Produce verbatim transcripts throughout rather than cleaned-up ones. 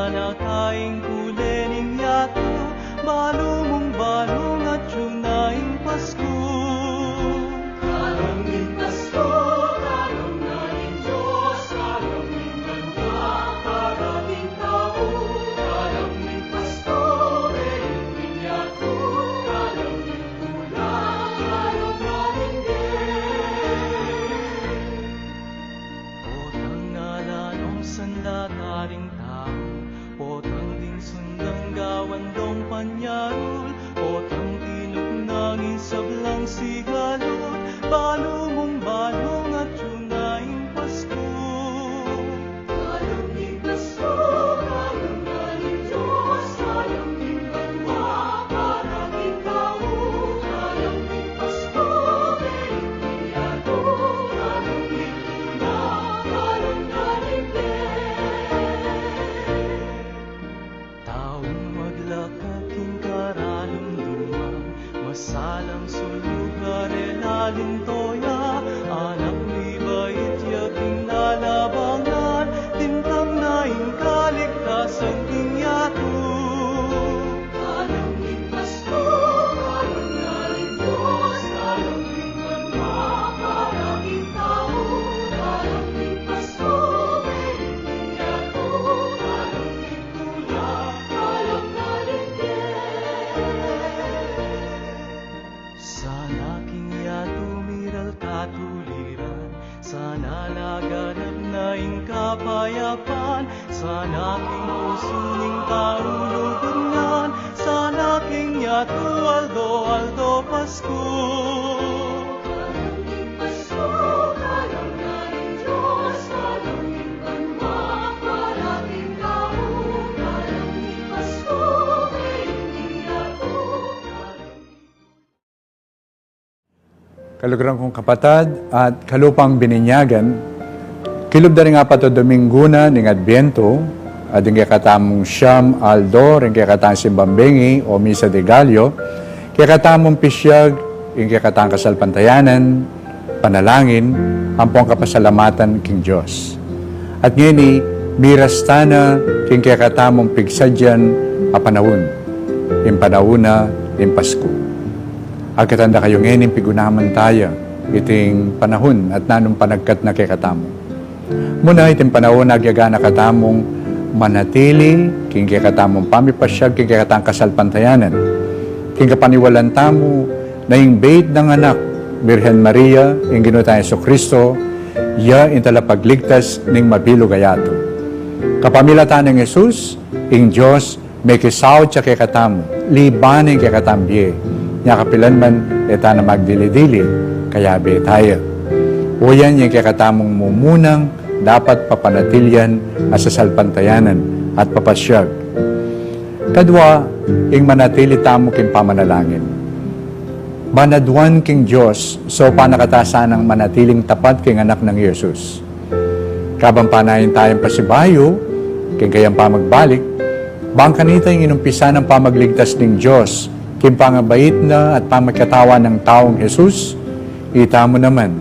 Nakaing kule ning yatu, balu mung balu ngan atyu na ing Pasku. Kalam ning Pasku, kalam na ning Dios, kalam ning banua para king tau, kalam ning Pasku, beyang ning yatu, kalam ning kula, kalam na ning Dios. Potang ala nung sanla taring tau, potang ding sundang gawan dong panyarul, potang tinuknang ing sablang sigalut, balu mung balu ngan atyu na ing Pasku. Kalam ning Pasku, kalam na ning Dios, kalam ning banua para king tau, kalam ning Pasku, beyang ning yatu, kalam ning kula, kalam na ning Dios. Taung maglakad king karalumduman, masalang sulu karela ning toya, anak mibait ya king lalabangan, lintang na ing kaligtasan king yatu. Kalam ning Pasku, kalam na ning Dios, kalam ning banua para king tau, kalam ning Pasku, beyang ning yatu, kalam ning kula, kalam na ning Dios. Sana king yatu miral katuliran, sana laganap na ing kapayapan, sana king pusu ning tau lugud ngan, sana king yatu aldo-aldo Pasku. Kalam ning Pasku, kalam na ning Dios, kalam ning banua para king tau, kalam ning Pasku, beyang ning yatu, kalam Kaluguran kung kapatad at kalupang bininyagan, kilub da ring apat a Dominggu na ning Adbientu, at ing kekatamung siyam aldo ring kekatang simbang bengi o Misa de Gallo, kekatamung pisyag ing kekatang kasalpantayanan, panalangin, ampong kapasalamatan king Dios. At ngeni, miras tana king kekatamung pigsadyan a panaun, ing panaun na ning Pasku. Agkatan da kayu ngeni ing pigunaman taya iting panaun at nanung panagkat na kekatamu. Muna iting panaun agyaga na katamung manatili king kekatamung pamipasyag king kekatang kasalpantayanan. King kapaniwalan tamu na ing beit nang Anak, Birhen Maria, ing Ginu tang Jesucristo, ya ing talapagligtas ning mabilug a yatu. Kapamilatan nang Jesus, ing Dios, mekisaut ya kekatamu, liban ing kekatang bie, nya kapilan man e tana magdili-dili, kayabe taya. O yan ing kekatamung mumunang dapat papanatilian a sasalpantayanan at papasyag. Kadwa, ing manatili tamu king pamanalangin. Banaduan king Dios, so panakatasanang manatiling tapat king Anak nang Jesus. Kabang panayan tayang pasibayu king kayang pamagbalik, bang kanita ing inumpisan nang pamagligtas ning Dios king pangabait na at pamagkatawan nang taung Jesus, itamu naman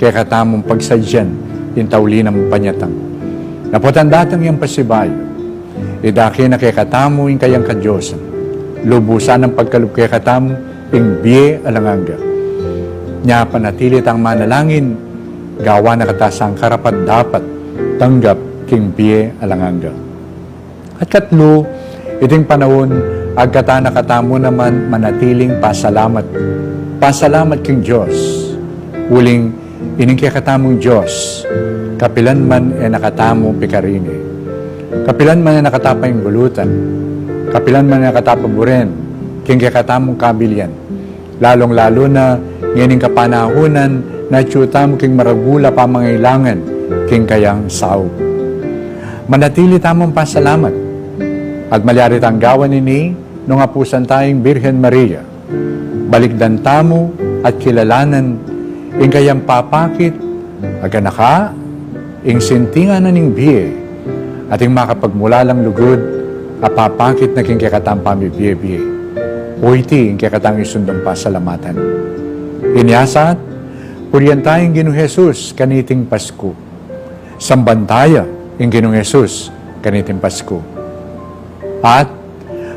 kekatamung pagsadyan ing tauli nang panyatang. Napotan datang yang pasibayu, idake na kekatamu ing kayang kadiosan, lubusan nang pagkalub kekatamu ing bie alang angga. Nya panatili tang manalangin, gawan na kata sang karapat-dapat tanggap king bie alang angga. At katlu, iting panaun, agkatan na katamu naman manatiling pasalamat. Pasalamat king Dios. Uling ining kekatamung Dios, kapilan man e na katamu pikarini, kapilan man e na kata painggulutan, kapilan man e na kata paburen king kekatamung kabilian, lalung-lalu na ngening kapanahunan na atyu tamu king maragul a pamangailangan king kayang saup. Manatili tamung pasalamat, at malyari tang gawan ini nung apusan taya ing Birhen Maria. Balikdan tamu at kilalanan ing kayang papakit, aganaka, ing sintingan na ning bie, at ing makapagmulalang lugud a papakit na king kekatang pamibie-bie. O iti ing kekatang isundung pasalamatan. Inyasat, purian taya ing Ginung Jesus kaniting Pasku. Samban taya ing Ginung Jesus kaniting Pasku. At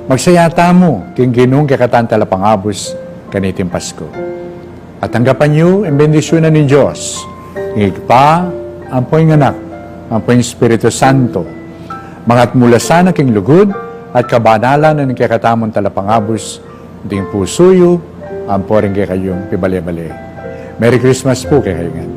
magsaya tamu king Ginung kekatang Talapangabus kaniting Pasku. At tanggapan yu ing bendisyunan ning Dios, ing Ibpa, ampo ing Anak, ampo ing Espiritu Santo. Mangatmu la sana king lugud at kabanalan ning kekatamung Talapangabus, ding pusu yu, ampo ring kekayung pibale-bale. Merry Christmas pu kekayu ngan.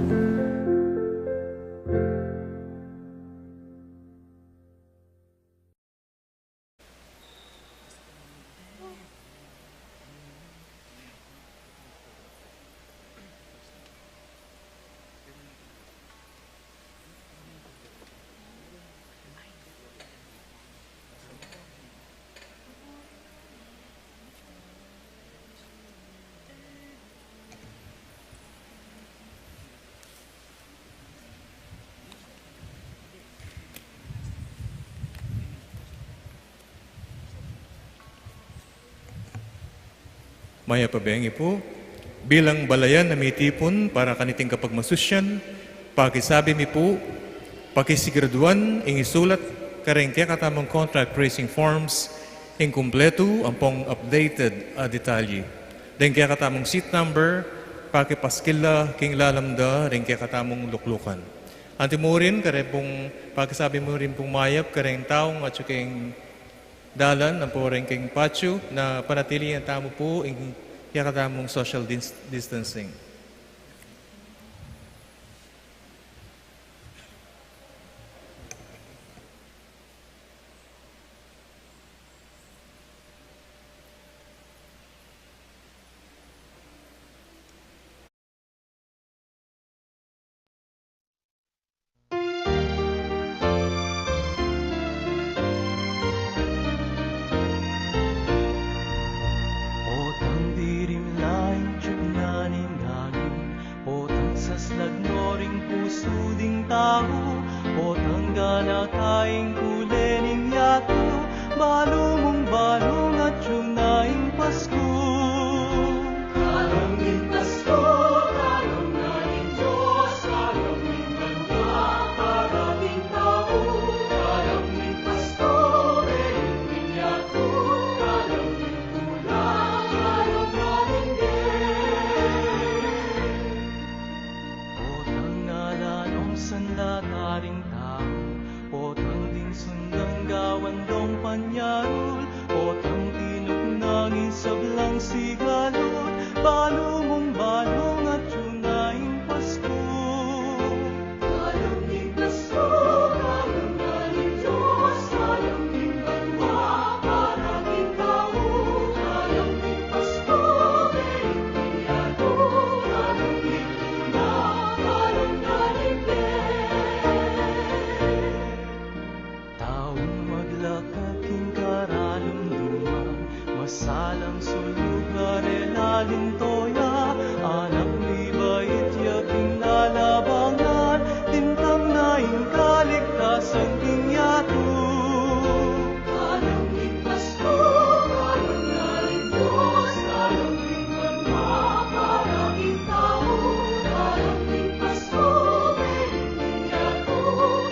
Mayap a bengi pu. Bilang balayan a mitipun para kaniting kapagmasusyan, pakisabi mi pu, pakisiguraduan ing isulat kareng kekatamung contract tracing forms ing kumpletu ampong updated a detalye. Deng kekatamung seat number, pakipaskil la king lalam da ring kekatamung luklukan. Anti mu rin, kare pung pakisabi mu rin pung mayap kareng taung atyu king dalan ampo reng king patio na panatilian tamu pu ing kekatamung social dis-, distancing. Potang dirim la ing tiug na ning angin, potang saslag no ring pusu ding tau, potang ganaka ing kule ning yatu, balu mung balu ngan atyu na ing Pasku. Kalam ning Pasku, kalam na ning Dios, kalam ning banua, para king tau, kalam ning Pasku, reyung ning yatu, kalam ning tula, kalam na ning Dios. Potang ala nong sanda karing tau, potang ding sundang gawan dong panyarul, potang tinuk nang ing sablang sigalut, balu mung balu ngan atyu na ing Pasku. Kalam ning Pasku, kalam na ning Dios, kalam ning banua, para king tau, kalam ning Pasku, reyung ning yatu, kalam ning tula, kalam na ning Dios. Taung maglakad king karalum-luman, masalang sulug a rela ning toya, anak mibait ya king lalabangan, lintang na ing kaligtasan king yatu. Kalam ning Pasku, kalam na ning Dios, kalam ning banua, para king tau, kalam ning Pasku, reyung ning yatu,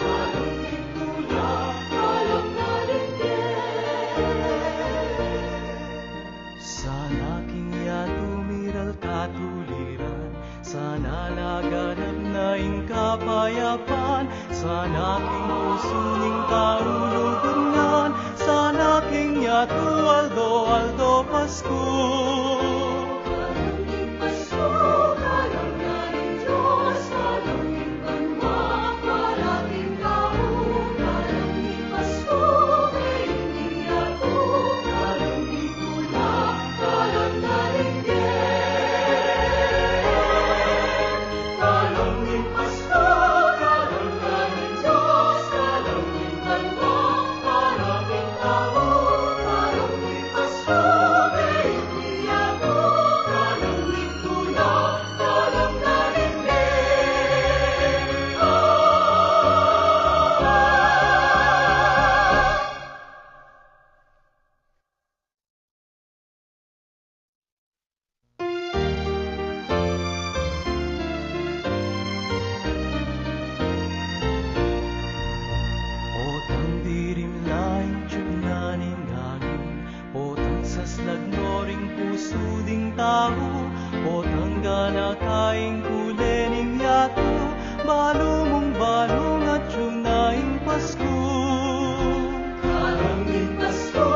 kalam ning tula, kalam na ning Dios. Sana king yatu miral katuliran, sana laganap na ing kapayapan, sana king pusu ning tau lugud ngan, sana king yatu aldo-aldo Pasku. Kalam ning Pasku, kalam na ning Dios, kalam ning banua, para king tau, kalam ning Pasku, reyung ning yatu, kalam ning tula, kalam na ning Dios. Kalam ning Pasku, kalam na ning Dios, kalam ning banua, para king tau, kalam ning Pasku, reyung ning yatu, na karing kule ning yatu, balu mung balu ngan atyu na ing Pasku. Kalam ning Pasku,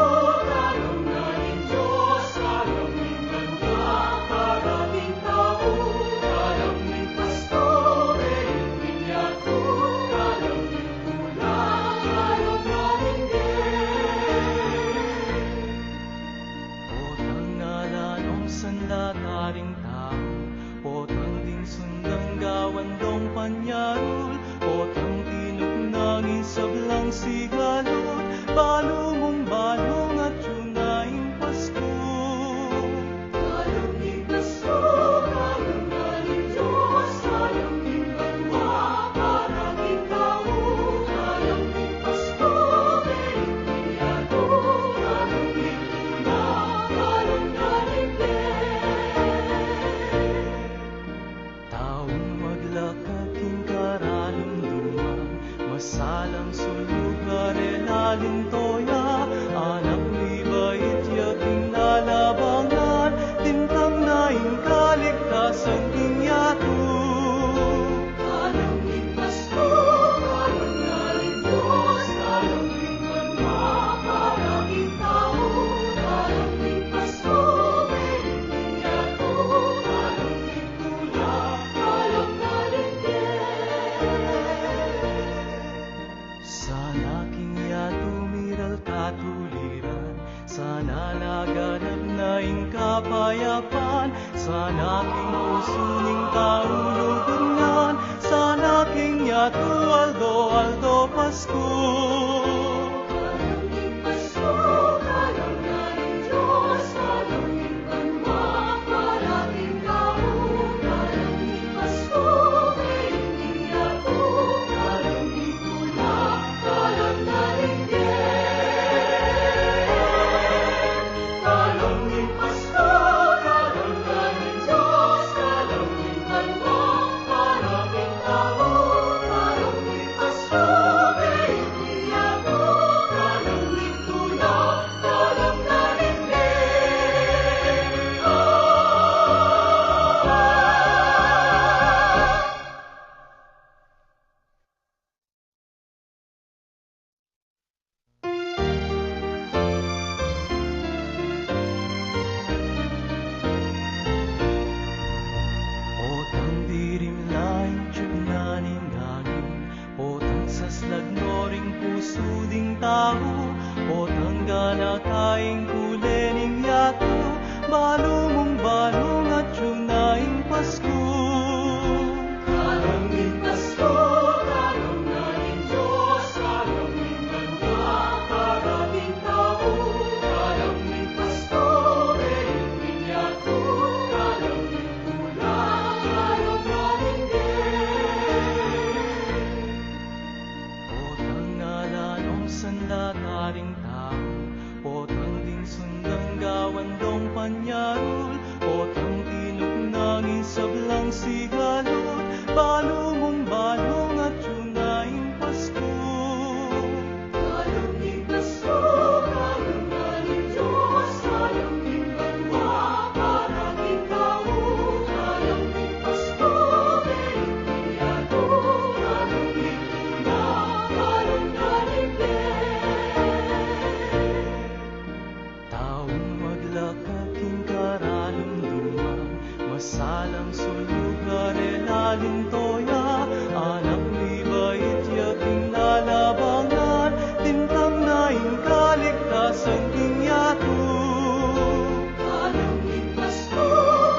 kalam na ning Dios, kalam ning banua, para king tau, kalam ning Pasku, belu ning yatu, kalam ning tula, kalam na ning Dios. Potang ala nong sanla karing tau, potang ding sundang gawan dong panyarul, potang tinuknang ing sablang sigalut, balu mung balu ngan atyu na ing Pasku. Kalam ning Pasku, kalam na ning Dios, kalam ning banua, para king tau, kalam ning Pasku, belu ning yatu, kalam ning tula, kalam na ning Dios. Taung maglakad king karalum-luman, masalang sulug karela ning toya, anak mibait ya king lalabangan, lintang na ing kaligtasan king yatu. Kalam ning Pasku, kalam na ning Dios, kalam ning banua, para king tau, kalam ning Pasku, belu ning yatu, kalam ning tula, kalam na ning Dios. Sana king yatu miral katuliran, sana laganap na ing kapayapan, sana king pusu ning tau lugud ngan, sana king yatu aldo-aldo Pasku. Kalam ning Pasku, kalam na ning Dios, kalam ning banua, para king tau, kalam ning Pasku, belu ning yatu, kalam ning tula, kalam na ning Dios. Kalam ning Pasku, kalam na ning Dios, kalam ning banua, para king tau, kalam ning Pasku, belu ning yatu, kalam ning tula, kalam na ning Dios. Potang dirimla ing tiyug na ning angin, potang saslag no ring pusu ding tau, potang ganaka ing kule ning yatu, balu mung balu ngan atyu na ing Pasku. Kalam ning Pasku, kalam na ning Dios, kalam ning banua, para king tau, kalam ning Pasku, belu ning yatu, kalam ning tula, kalam na ning Dios. Potang ala nong sanla karing tau, potang ding sundang gawan dong panyarul, potang tinuknang ing sablang sigalut, balu mung balu ngan atyu na ing Pasku. Kalam ning Pasku, kalam na ning Dios, kalam ning banua, para king tau, kalam ning Pasku, belu ning yatu, kalam ning tula, kalam na ning Dios. Taung maglakad king karalum-luman, masalang sulug karela ning toya, anak mibait ya king lalabangan, lintang na ing kaligtasan king yatu. Kalam ning Pasku,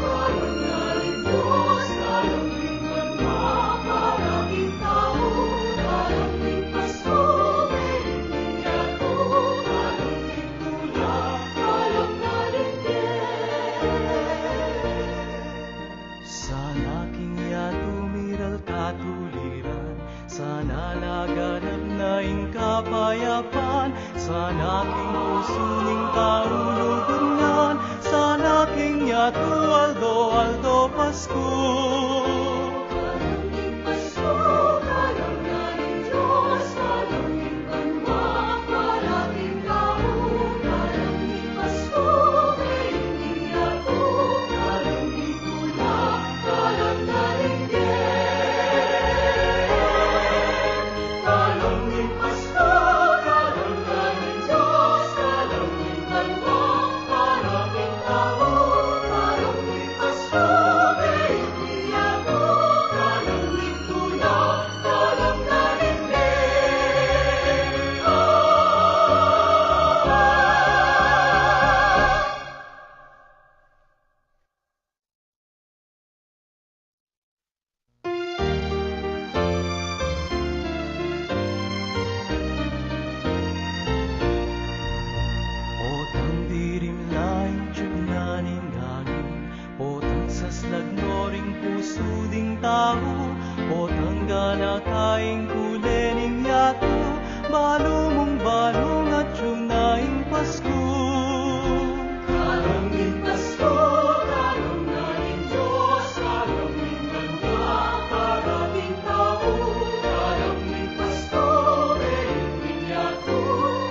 kalam na ning Dios, kalam ning banua, para king tau, kalam ning Pasku, belu ning yatu, kalam ning tula, kalam na ning Dios. Sana king yatu miral katuliran, sana laganap na ing kapayapan, sana king pusu ning tau lugud ngan, sana king yatu aldo-aldo Pasku. Kalam ning Pasku, kalam na ning Dios, kalam ning banua, para king tau, kalam ning Pasku, belu ning yatu, kalam ning tula, tau, potang gana karing kule ning yatu, balu mung balu ngan atyu na ing Pasku. Kalam ning Pasku, kalam na ning Dios, kalam ning banua, para king tau, kalam ning Pasku, reyung ning yatu,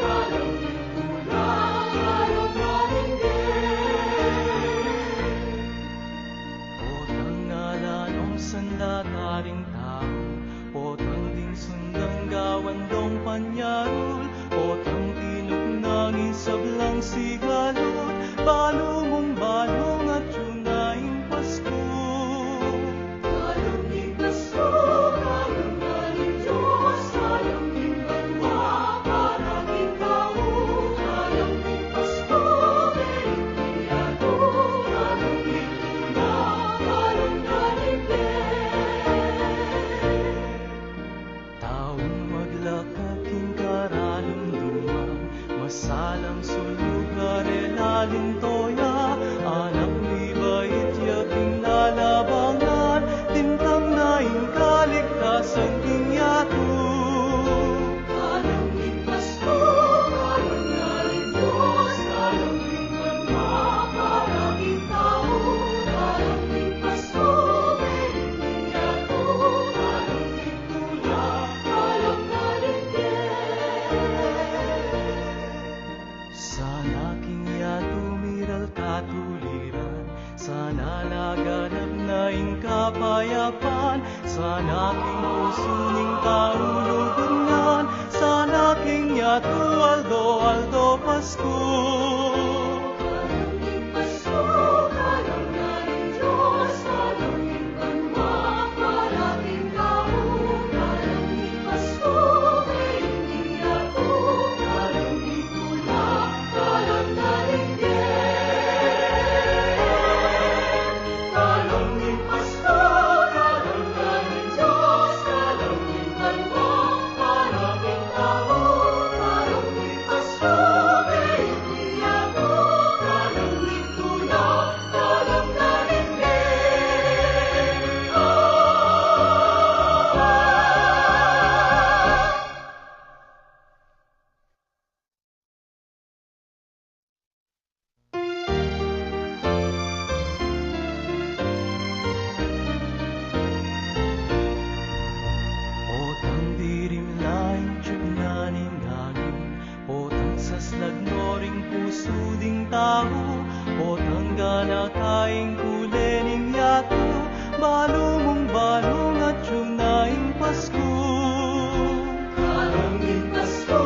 kalam ning tula, kalam na ning Dios. Potang ala nung sanla karing tau, potang ding sundang gawan dong panyarul, potang tinuknang ing sablang sigalut, balu mung balu ngan atyu na ing Pasku. Kalam ning Pasku, kalam na ning Dios, kalam ning banua, para king tau, kalam ning Pasku, reyung ning yatu, kalam ning tula, kalam na ning Dios. Taung maglakad king karalum-luman, masalang sulug a rela ning toya, anak mibait ya king lalabangan, dimtang na ing kaligtasan king yatu. Kalam ning Pasku, kalam na ning Dios, kalam ning banua, para king tau, kalam ning Pasku, reyung ning yatu, kalam ning tula, kalam na ning Dios. Sana king yatu miral katuliran, sana laganap na ing kapayapan, sana king pusu ning tau lugud ngan, sana king yatu aldo-aldo Pasku. Kalam ning Pasku, kalam na ning Dios, kalam ning banua, para king tau, kalam ning Pasku, reyung ning yatu, kalam ning tula, kalam na ning Dios. Kalam ning Pasku, kalam na ning Dios, kalam ning banua, para king tau, kalam ning Pasku, reyung ning yatu, kalam ning tula, kalam na ning Dios. Potang dirimla ing tiugnan ning angin, potang saslag no ring pusu ding tau, potang gana karing kule ning yatu, balu mung balu ngan atyu na ing Pasku. Kalam ning Pasku,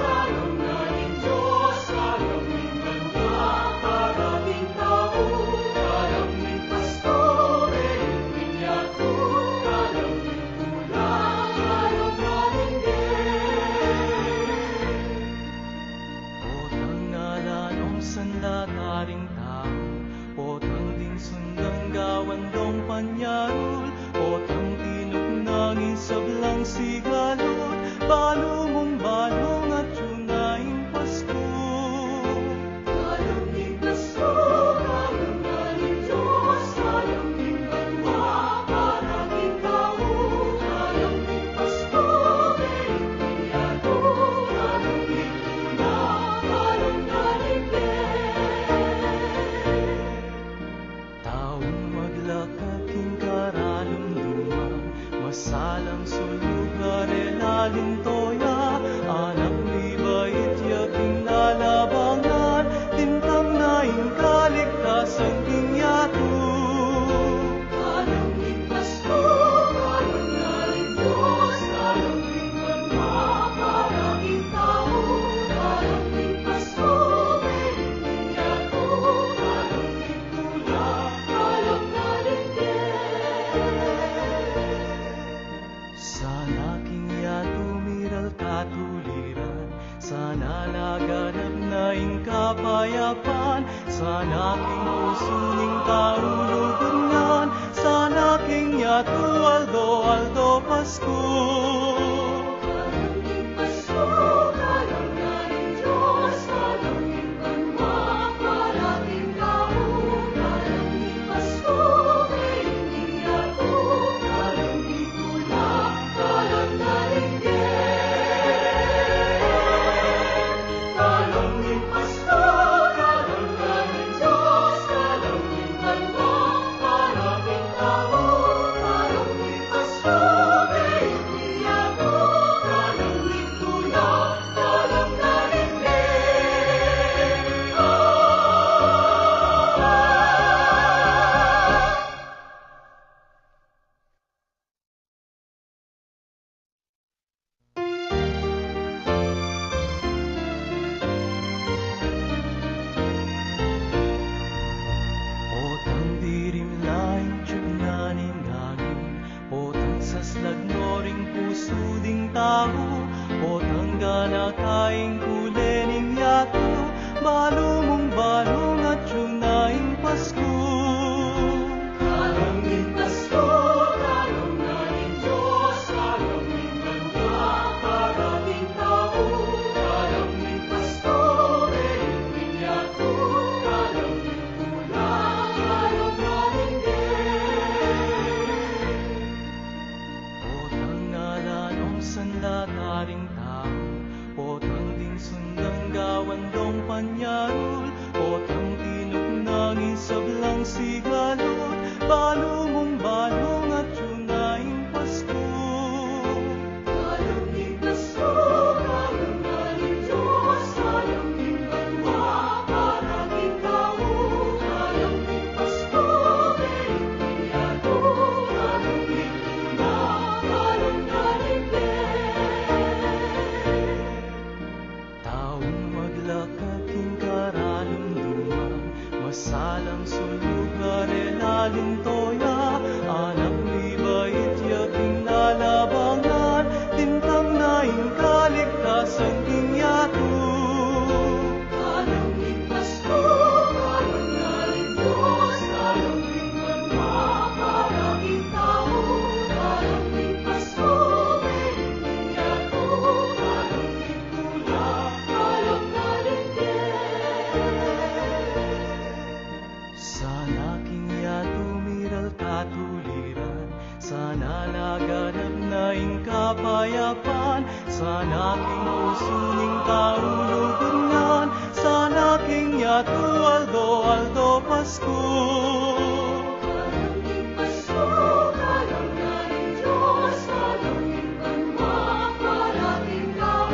kalam na ning Dios, kalam ning banua, para king tau, kalam ning Pasku, reyung ning yatu, kalam ning tula, kalam na ning Dios. Potang ala nung sanla karing tau, potang ding sundang gawan dong panyarul, potang tinuknang ing sablang sigalut, balu mung balu ngan atyu na ing Pasku. Kalam ning Pasku, kalam na ning Dios, kalam ning banua, para king tau, kalam ning Pasku, reyung ning yatu, kalam ning tula, kalam na ning Dios. Taung maglakad king karalum-luman, masalang sulug a rela ning toya, anak mibait ya king lalabangan, dimtang na ing kaligtasan king yatu. Kalam ning Pasku, kalam na ning Dios, kalam ning banua, para king tau, kalam ning Pasku, reyung ning yatu, kalam ning tula, kalam na ning Dios. Sana king yatu miral katuliran, sana laganap na ing kapayapan, sana king pusu ning tau lugud ngan, sana king yatu aldo-aldo Pasku. Kalam ning Pasku, kalam na ning Dios, kalam ning banua, para king tau, kalam ning Pasku, reyung ning yatu, Saslag no ring pusu ding tau, potang gana kaing kule ning yatu, balu mung balu ngan atyu na ing Pasku. Kalang ning Pasku, kalang na ning Dios, kalang ning banua, para king tau, kalang ning Pasku, kalang ning yatu, kalang ning tula, kalang na ning Dios. Potang ala nong sanla karing tau, potang ding sundang gawan dong panyarul, potang tinuk nang ing sablang sigalut, balu mung balu ngan atyu na ing Pasku. Kalang ning Pasku, kalang na ning Dios, kalang ning banua, para king tau, kalang ning Pasku, kalang ning yatu, kalang ning tula, kalang na ning Dios. Taung maglakad king karalumduman, masalang sulu karela linto ya, anak mibait ya king lalabangan, lintang na ing kaligtasan king yatu. Kalang ning Pasku, kalang na ning Dios, kalang ning banua, para king tau, kalang ning Pasku, kalang ning yatu, kalang ning tula, kalang na ning Dios. Sana king yatu miral katuliran, sana laganap na ing kapayapan, sana king pusu ning tau lugud ngan, sana king yatu aldo-aldo Pasku. Kalang ning Pasku, kalang na ning Dios, kalang ning banua, para king tau,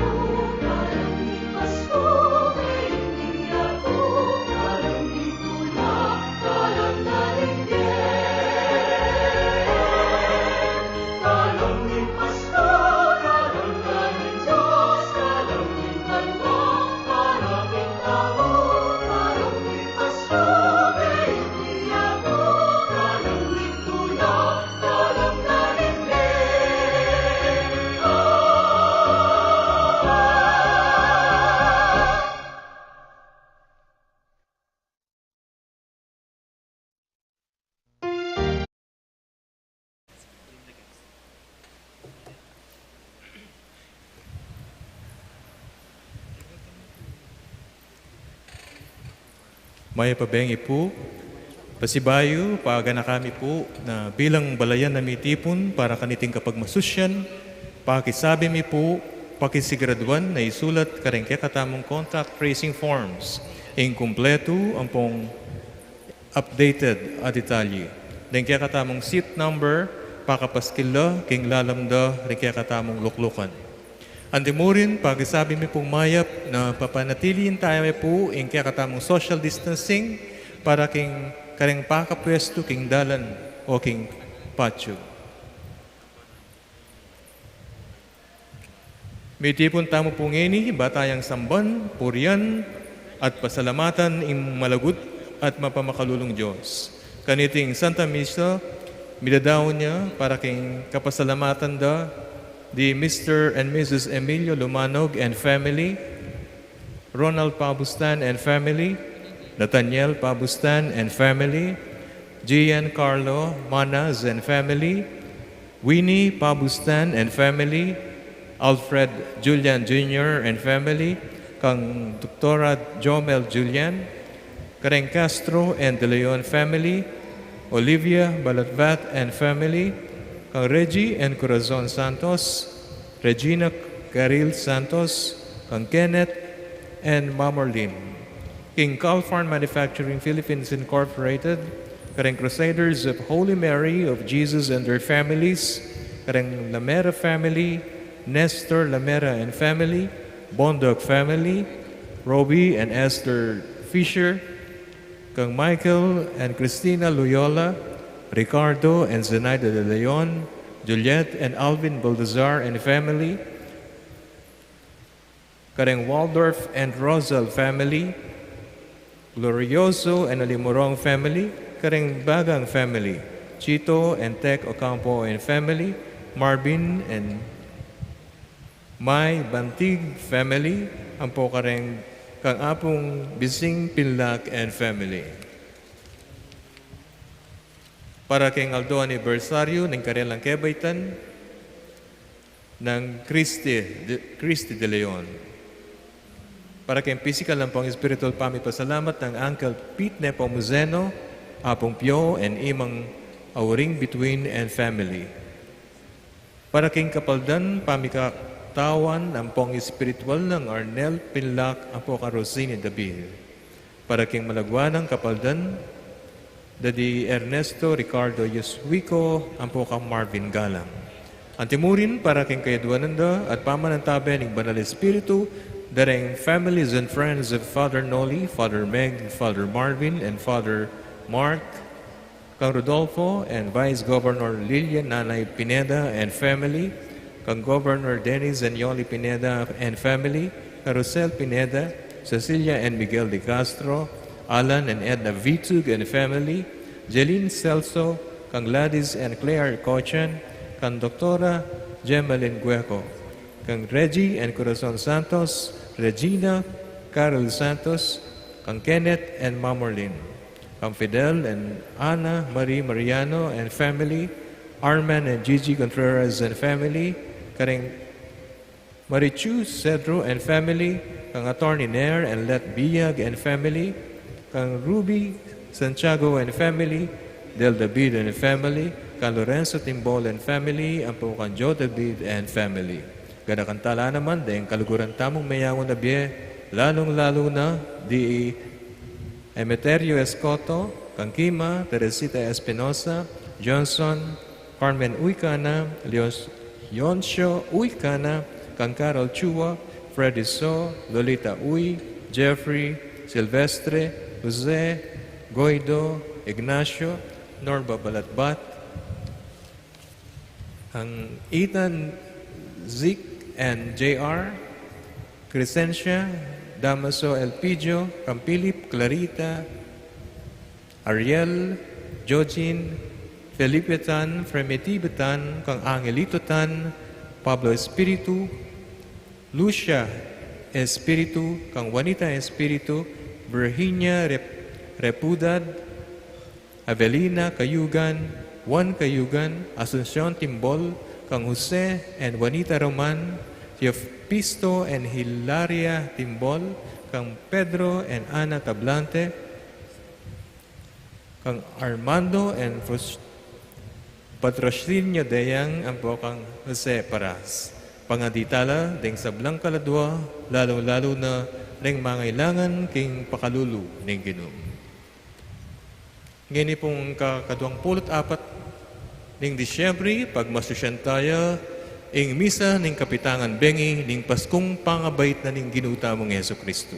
kalang ning Pasku, kalang ning yatu, kalang ning tula, kalang na ning Dios. Kalang ning Pasku, kalang na ning Dios, kalang ning banua, para king tau, kalang ning Pasku, kalang ning yatu, kalang ning tula, kalang na ning Dios. Mayap a bengi pu. Pasibayu, paganaka mi pu na bilang balayan a mitipun para kaniting kapagmasusyan, pakisabi mi pu, pakisigraduan na isulat kareng kekatamung contact tracing forms ing kumpletu ampong updated a detalye. Deng kekatamung seat number, pakapaskil la king lalam da ring kekatamung luklukan. Antimurin, pakisabi mi pung mayap na papanatilian tamu pu ing kekatamung social distancing para king kareng pakapwestu king dalan o king patio. Mitipun tamu pu ngeni, ba tayang samban, purian, at pasalamatan ing malagut at mapamakalulung Dios. Kaniting Santa Misa, midadaun ya para king kapasalamatan da di Mister and Missus Emilio Lumanog and family, Ronald Pabustan and family, Nathaniel Pabustan and family, Gian Carlo Manas and family, Winnie Pabustan and family, Alfred Julian Junior and family, kang Doktora Jomel Julian, kareng Castro and De Leon family, Olivia Balatvat and family, kang Reggie and Corazon Santos, Regina Caril Santos, kang Kenneth and Mamorlin. King Calfarm Manufacturing Philippines Incorporated, kareng Crusaders of Holy Mary of Jesus and their families, kareng Lamera family, Nestor Lamera and family, Bondoc family, Robbie and Esther Fisher, kang Michael and Christina Loyola, Ricardo and Zenaida de Leon, Juliet and Alvin Baltazar and family, kareng Waldorf and Rosal family, Glorioso and Alimurong family, kareng Bagang family, Chito and Tech Ocampo and family, Marvin and May Bantig family, ampo kareng kang Apung Bising Pinlac and family. Para keng aldo anibersaryu ning karelang kebaitan, nang Christy de, Christy de Leon. Para keng pisikal ampong espiritual pamipasalamat nang Uncle Pete Nepomuceno, Apung Pio, and Imang Auring Bituin and family. Para keng kapaldan pamikatawan ampong espiritual nang Arnel Pinlac ampo kang Rosini David. Para keng malagwanang kapaldan, da di Ernesto Ricardo Yuswico ampo kang Marvin Galang. Antimurin para keng kayaduanan da at pamanantabe ning Banal Espiritu, da reng families and friends of Father Noli, Father Meg, Father Marvin, and Father Mark, kang Rodolfo and Vice Governor Lilian Nanay Pineda and family, kang Governor Dennis and Yoli Pineda and family, kang Rosel Pineda, Cecilia and Miguel de Castro, Alan and Edna Vitug and family, Jeline Celso, kang Gladys and Claire Cochan, kang Doktora Gemalyn Gueco, kang Reggie and Corazon Santos, Regina, Carol Santos, kang Kenneth and Mamorlin, kang Fidel and Ana Marie Mariano and family, Arman and Gigi Contreras and family, kareng Marichu Cedro and family, kang Attorney Nair and Let Biag and family, kang Ruby Santiago and family, Del David and family, kang Lorenzo Timbol and family, ampo kang Joe David and family. Ganakan tala naman deng kaluguran tamung meyangu na bie, lalung-lalu na di Emeterio Escoto, kang Kima, Teresita Espinosa, Johnson, Carmen Uicana, Leos-, Leoncio Uicana, kang Carol Chua, Freddy So, Lolita Uy, Jeffrey, Silvestre, Jose, Guido, Ignacio, Norba Balatbat, kang Ethan, Zik, and J R, Crescencia, Damaso Elpidio, kang Philip, Clarita, Ariel, Jojin, Felipe Tan, Fremeti Betan, kang Angelito Tan, Pablo Espiritu, Lucia Espiritu, kang Juanita Espiritu, Virginia Rep-, Repudad, Avelina Cayugan, Juan Cayugan, Asuncion Timbol, kang Jose and Juanita Roman, Teopisto and Hilaria Timbol, kang Pedro and Ana Tablante, kang Armando and Fus-, Patrocinio Deyang, ampo kang Jose Paras. Pangadi tala deng sablang kaladua, lalung-lalu na deng mangailangan king pakalulu ning Ginu. Ngeni pung kakaduang pulu't apat ning Disyembre, pagmasusyan taya ing misa ning kapitangan bengi ning Paskung pangabait na ning Ginu tamung Jesucristo.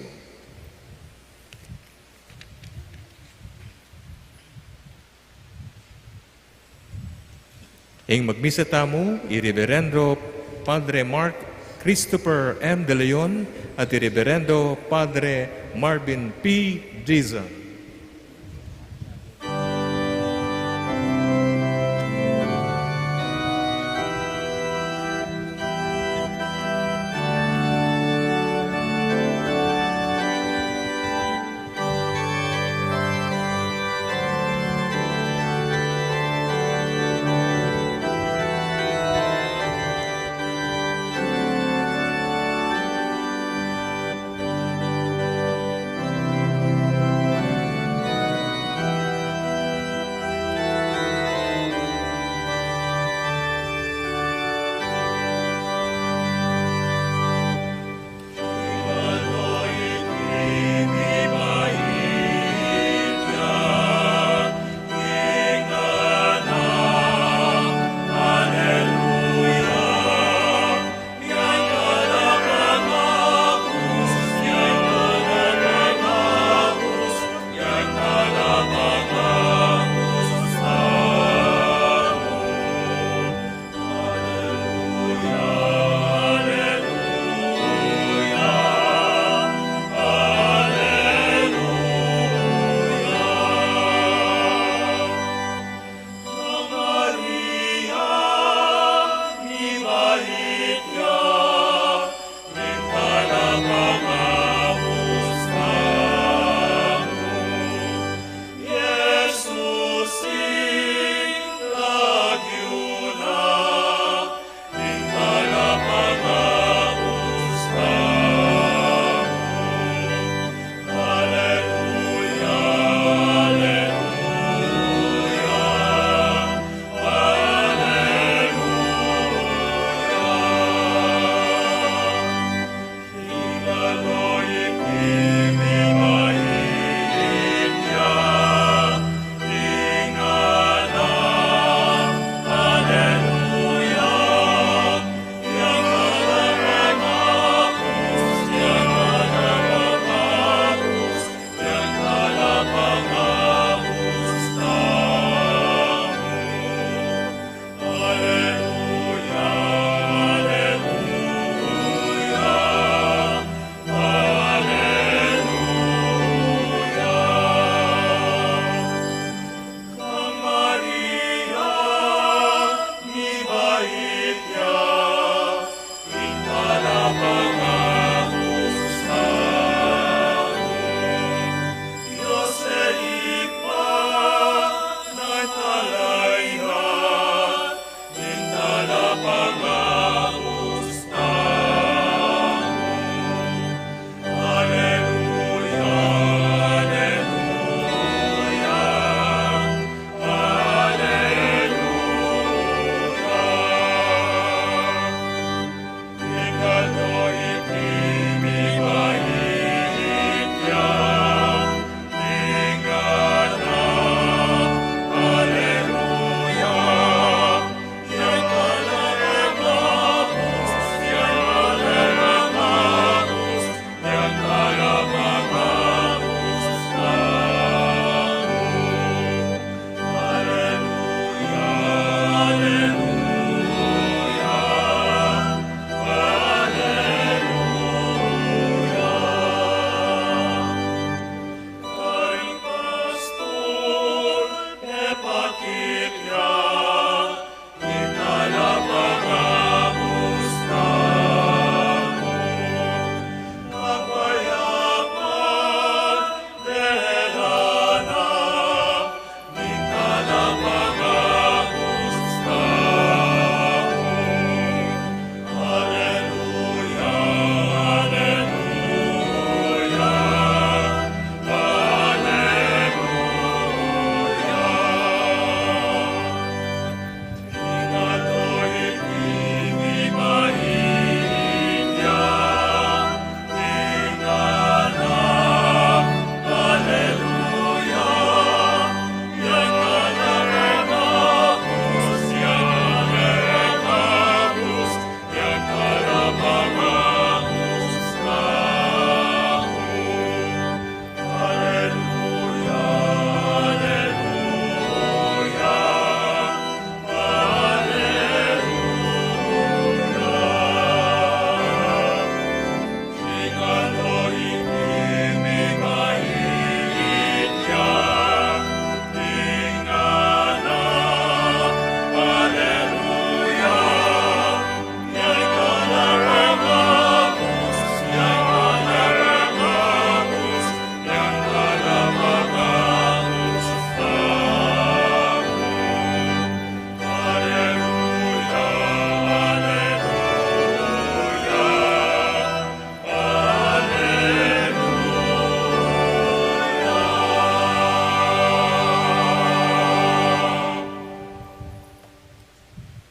Ing magmisa tamu, i Reverendo Padre Mark Christopher M. De Leon at i Reverendo Padre Marvin P. Dizon.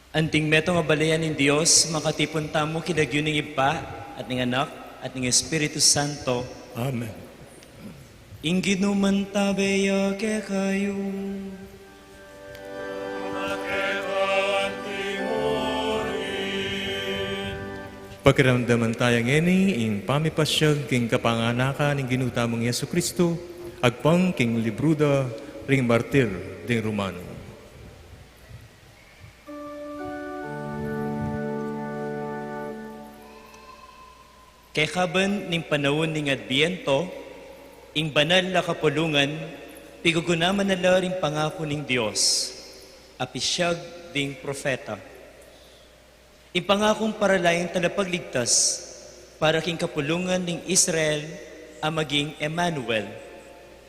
Anting metung a balayan ning Dios, makatipun tamu king lagyu ning Ibpa, at ning Anak, at ning Espiritu Santo. Amen. Ing Ginu mantabe ya kekayu. Pakiramdaman taya ngeni ing pamipasyag king kapanganakan ning Ginu tamung Jesu Kristu, agpang king libru da ring martir ding Romano. Kekaban ning panaun ning Adbiento, ing banal a kapulungan, pigugunaman na la ring pangaku ning Dios, a pisyag ding propeta. Ing pangakung para la ing talapagligtas para king kapulungan ning Israel a maging Emmanuel,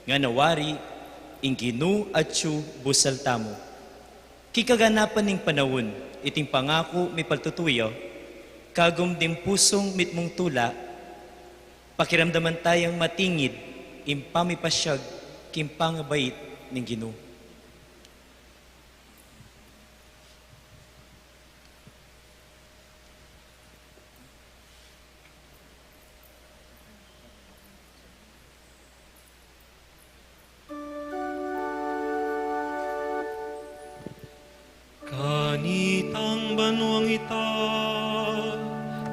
ngana wari, ing Ginu atyu busal tamu. King kaganapan ning panaun, iting pangaku mipaltutu ya, kagum ding pusung mitmung tula, pakiramdaman tayang matingid ing pamipasyag king pangabait ning Ginu. Kanitang banuang ita,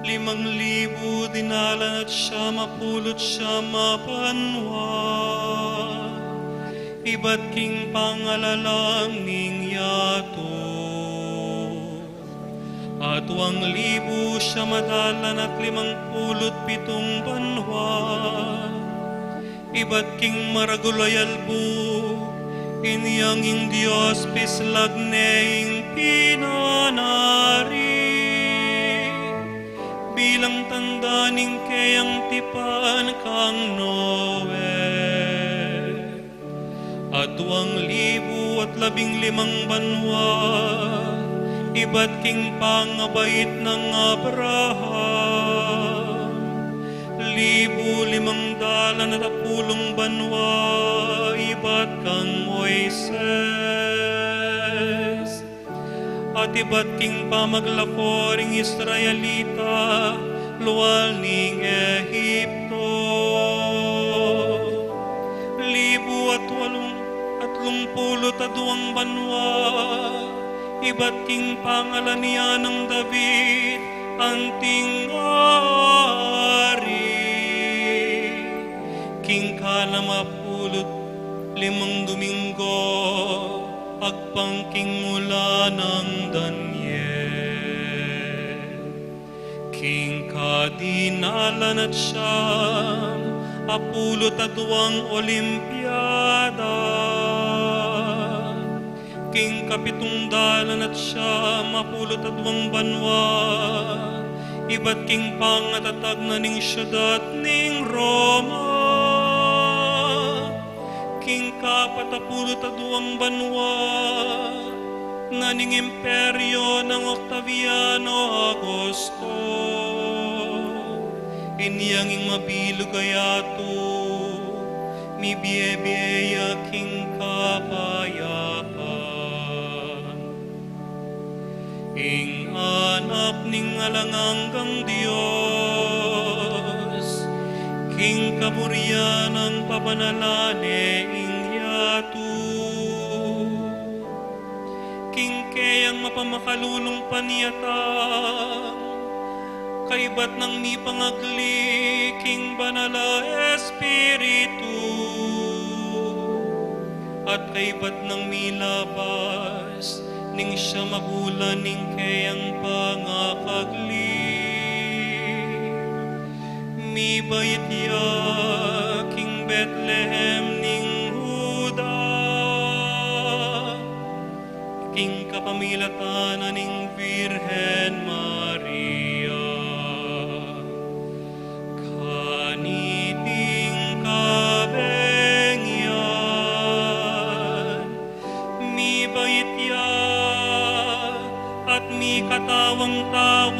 limang libu dinalan at siyam a pulu't siyam a banua, ibat king pangalalang ning yatu. Aduang libu siyam a dalan at limang pulu't pitung banua, ibat king maragul a yalbu, inyang ing Dios pislag ne ing pinanari, bilang tanda ning keyang tipan kang Noe. Aduang libu at labing limang banua, ibat king pangabait nang Abraham. Libu limang dalan at apulung banua, ibat kang Moises. At ibat king pamaglako ring Israelita lual ning Egipto, libu at walung, atlung pulu't aduang banua, ibat king pangalan ya nang David, anting ari, king kanam a pulu't limang Dominggo, agpang king mula nang Daniel. King kadinalan at siyam a pulu't aduang Olimpiada, king kapitung dalan at siyam a pulu't aduang banua, ibat king pangatatag na ning syudad ning Roma, king kapat a pulu't aduang banua na ning imperyo nang Octaviano Augusto, inyang ing mabilug a yatu, mibiebie ya king kapayapan. Ing Anak ning alang anggang Dios, king kaburian nang pabanalan ne ing yatu. King keyang mapamakalulung panyatang, kaibat nang mipangagli king Banal a Espiritu, at kaibat nang milabas ning siyam a bulan ning keyang pangakagli, mibait ya king Betlehem ning Juda, king kapamilatan na ning Virgen Maria. Kaniting kabeng yan, mibait ya at mikatawang tau,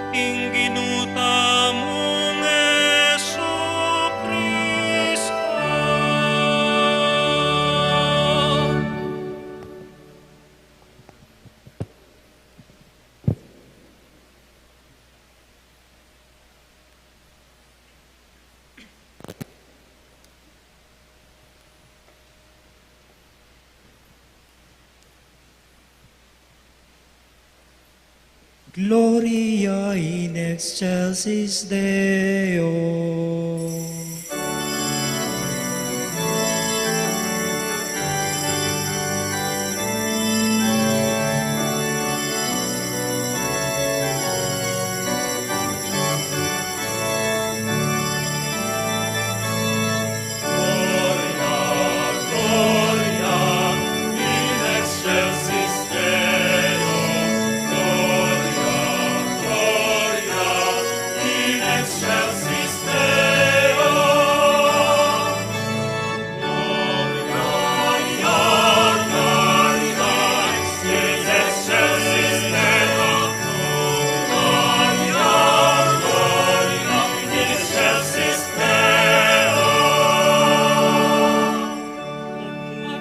ing Ginu tamung Jesucristo. Gloria in excelsis Deo.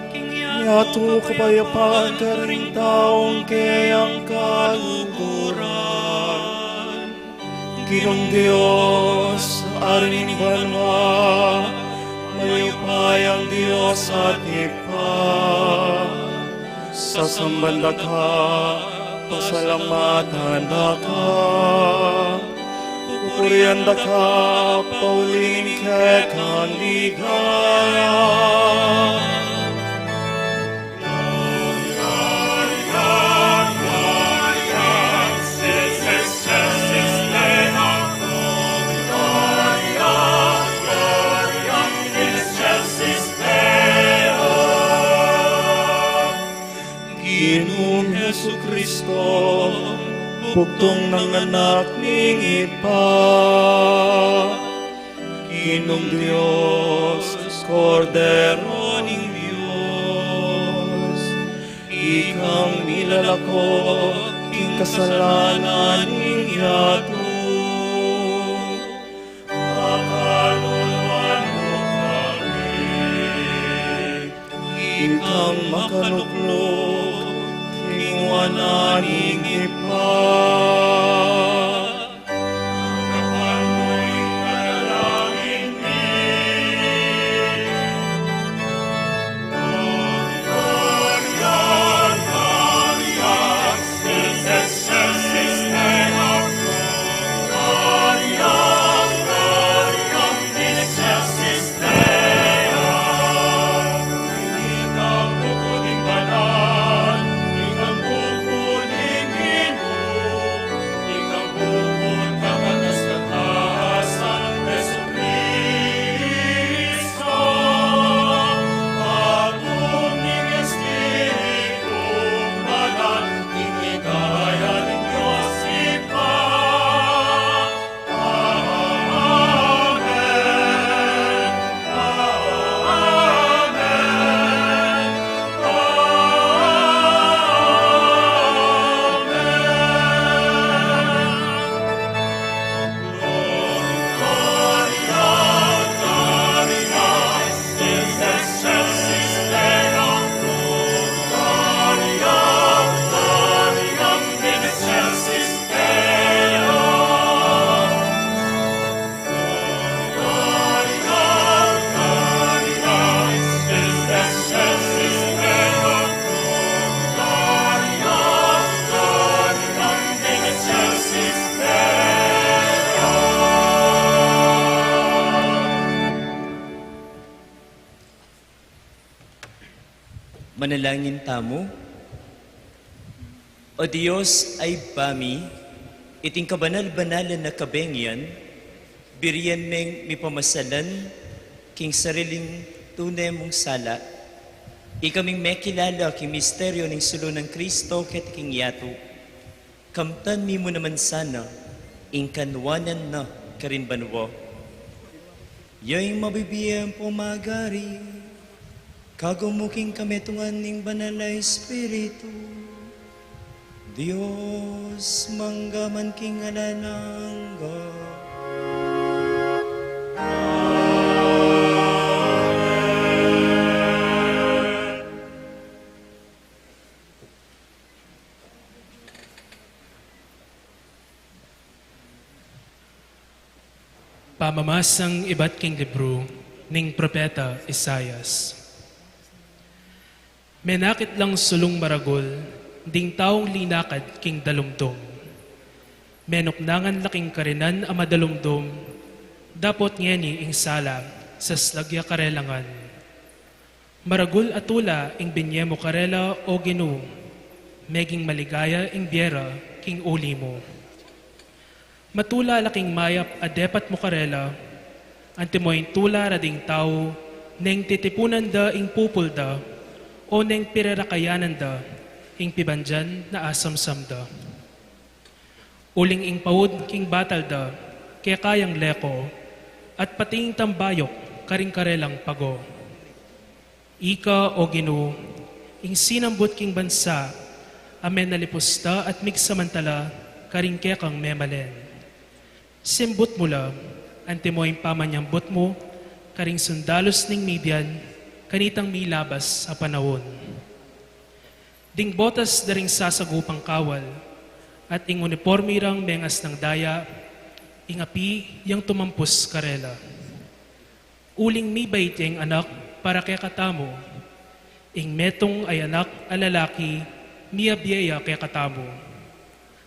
King yatu kapayapan karing taung keyang kaluguran. Ginung Dios, Ari ning banua, mayupayang Dios at Ibpa, sasamban da ka, pasalamatan da ka, pupurian da ka, pauli ning kekang ligaya. Ginung Jesucristo, bugtung nang Anak ning Ibpa. Ginung Dios, Kordero ning Dios, ikang milalako king kasalanan ning yatu, pakaluluan mu kami. Ikang makalukluk king wanan ning Ibpa. Manalangin tamu. O Dios a Ibpa mi, iting kabanal-banalan a kabengian, birian meng mipamasalan king sariling tune mung sala, ikaming mekilala king misteryo ning sulu nang Kristo keti king yatu. Kamtan mi mu naman sana ing kanuanan na karin banua. Ya ing mabibie ampong magari, kagumu king kametungan ning Banal a Espiritu, Dios mangga man king alang angga. Amen. Pamamasang ibat king libru ning propeta Isaias. Menakit lang sulung maragul ding taung linakad king dalumdum. Menuknangan la king karinan a madalumdum, dapot ngeni ing sala, saslag ya karela ngan. Maragul a tula ing binye mu karela, O Ginu, meging maligaya ing bie ra king uli mu. Matula la king mayap a depat mu karela, antimo ing tula ra ding tau neng titipunan da ing pupul da, o neng pirerakayanan da ing pibandian na asamsam da. Uling ing paud king batal da, keka yang leko, at pati ing tambayuk karing karelang pago. Ika, O Ginu, ing sinambut king bansa, a menalipus da at migsamantala karing kekang memalen. Simbut mu la, antimo ing pamanyambut mu karing sundalus ning Midian, kanitang milabas a panaun. Ding botas da ring sasagupang kawal, at ing uniporme rang mengas nang daya, ing api yang tumampus karela. Uling mibait ya ing anak para kekatamu, ing metung a anak a lalaki, miyabie ya kekatamu.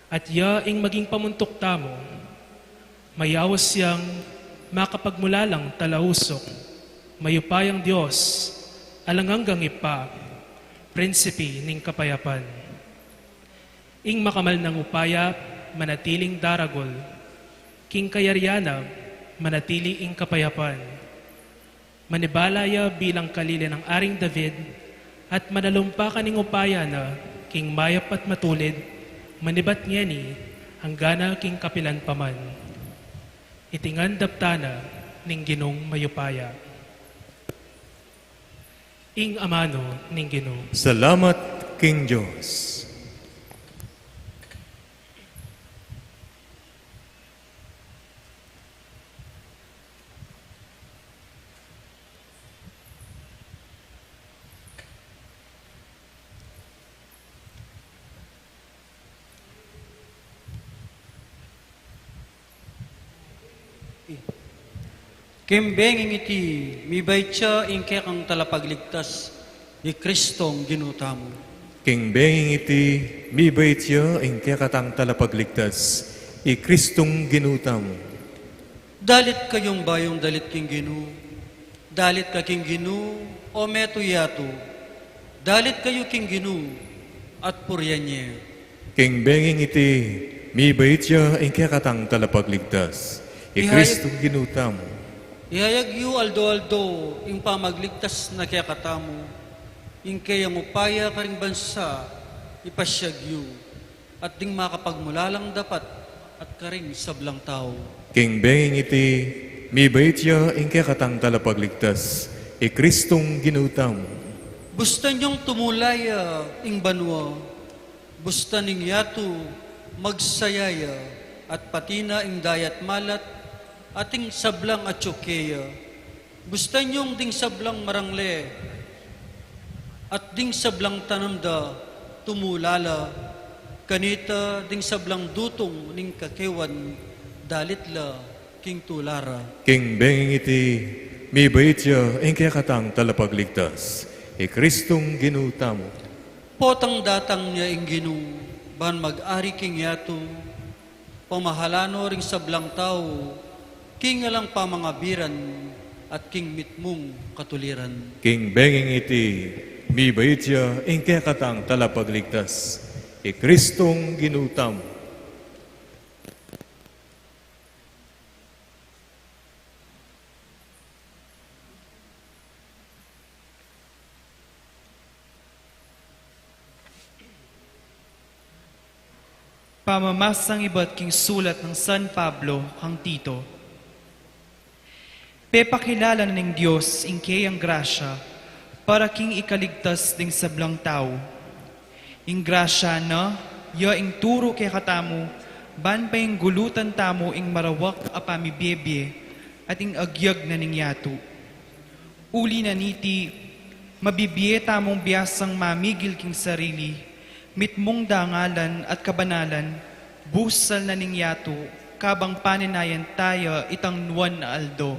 At ya ing maging pamuntuk tamu, mayaus yang makapagmulalang talausuk, mayupayang Dios, alang anggang Ibpa, Prinsipe ning kapayapan. Ing makamal nang upaya, manatiling daragul, king kayarian na, manatili ing kapayapan. Manibala ya bilang kalili nang Aring David, at manalumpa ka ning upaya na, king mayap at matulid, manibat ngeni, anggana king kapilan pa man. Iti ngan daptan na ning Ginung mayupaya. Ing amanu ning Ginu. Salamat king Dios. King benging iti, mibait ya ing kekang talapagligtas, i Kristong Ginu tamu. King benging iti, mibait ya ing kekatang talapagligtas, i Kristong Ginu tamu. Dalit kayung bayung dalit king Ginu, dalit ka king Ginu, o metung yatu, dalit kayu king Ginu, at purian ye. King benging iti, mibait ya ing kekatang talapagligtas, i Kristong Ginu tamu. Ihayag yu aldo-aldo ing pamagligtas na kekatamu, ing keyang upaya karing bansa, ipasyag yu, at ding makapagmulalang dapat, at karing sablang tau. King benging iti, mibait ya ing kekatang talapagligtas, i Kristong Ginu tamu. Bustan yung tumula ya ing banua, bustan ing yatu magsaya ya, at pati na ing dayat malat, at ing sablang atyu keya. Bustan yung ding sablang marangle, at ding sablang tanam da tumula la, kanita ding sablang dutung ning kakewan dalit la king tula ra. King benging iti, mibait ya ing kekatang talapagligtas, i Kristong Ginu tamu. Potang datang ya ing Ginu, ban mag-ari king yatu, pamahalan no ring sablang tau, king alang pamangabiran, at king mitmung katuliran. King benging iti, mibait ya ing kekatang talapagligtas, i Kristong Ginu tamu. Pamamasang ibat king sulat nang San Pablo kang Tito. Pepakilala na ning Dios ing keyang grasya para king ikaligtas ding sablang tau. Ing grasya na, ya ing turu kekatamu, ban painggulutan tamu ing marawak a pamibiebie, at ing agyag na ning yatu. Uli na niti, mabibie tamung biasang mamigil king sarili, mitmung dangalan at kabanalan, busal na ning yatu, kabang paninayan taya itang nuan a aldo.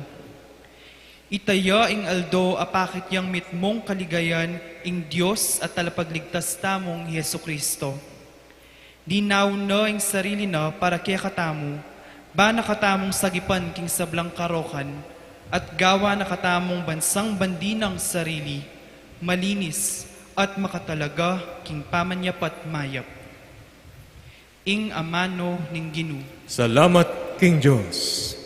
Ita ya ing aldo a pakit yang mitmung kaligayan ing Dios at Talapagligtas tamung Jesu-Cristo. Dinaun na ing sarili na para kekatamu, ba na katamung sagipan king sablang karokan, at gawa na katamung bansang bandi nang sarili, malinis, at makatalaga king pamanyapat mayap. Ing amanu ning Ginu. Salamat king Dios.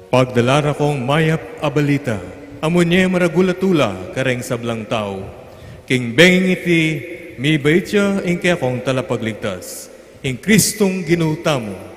Pagdala ra kong mayap a balita, amu ne maragul a tula kareng sablang tau. King benging iti, mibait ya ing kekong talapagligtas, ing Kristong Ginu tamu.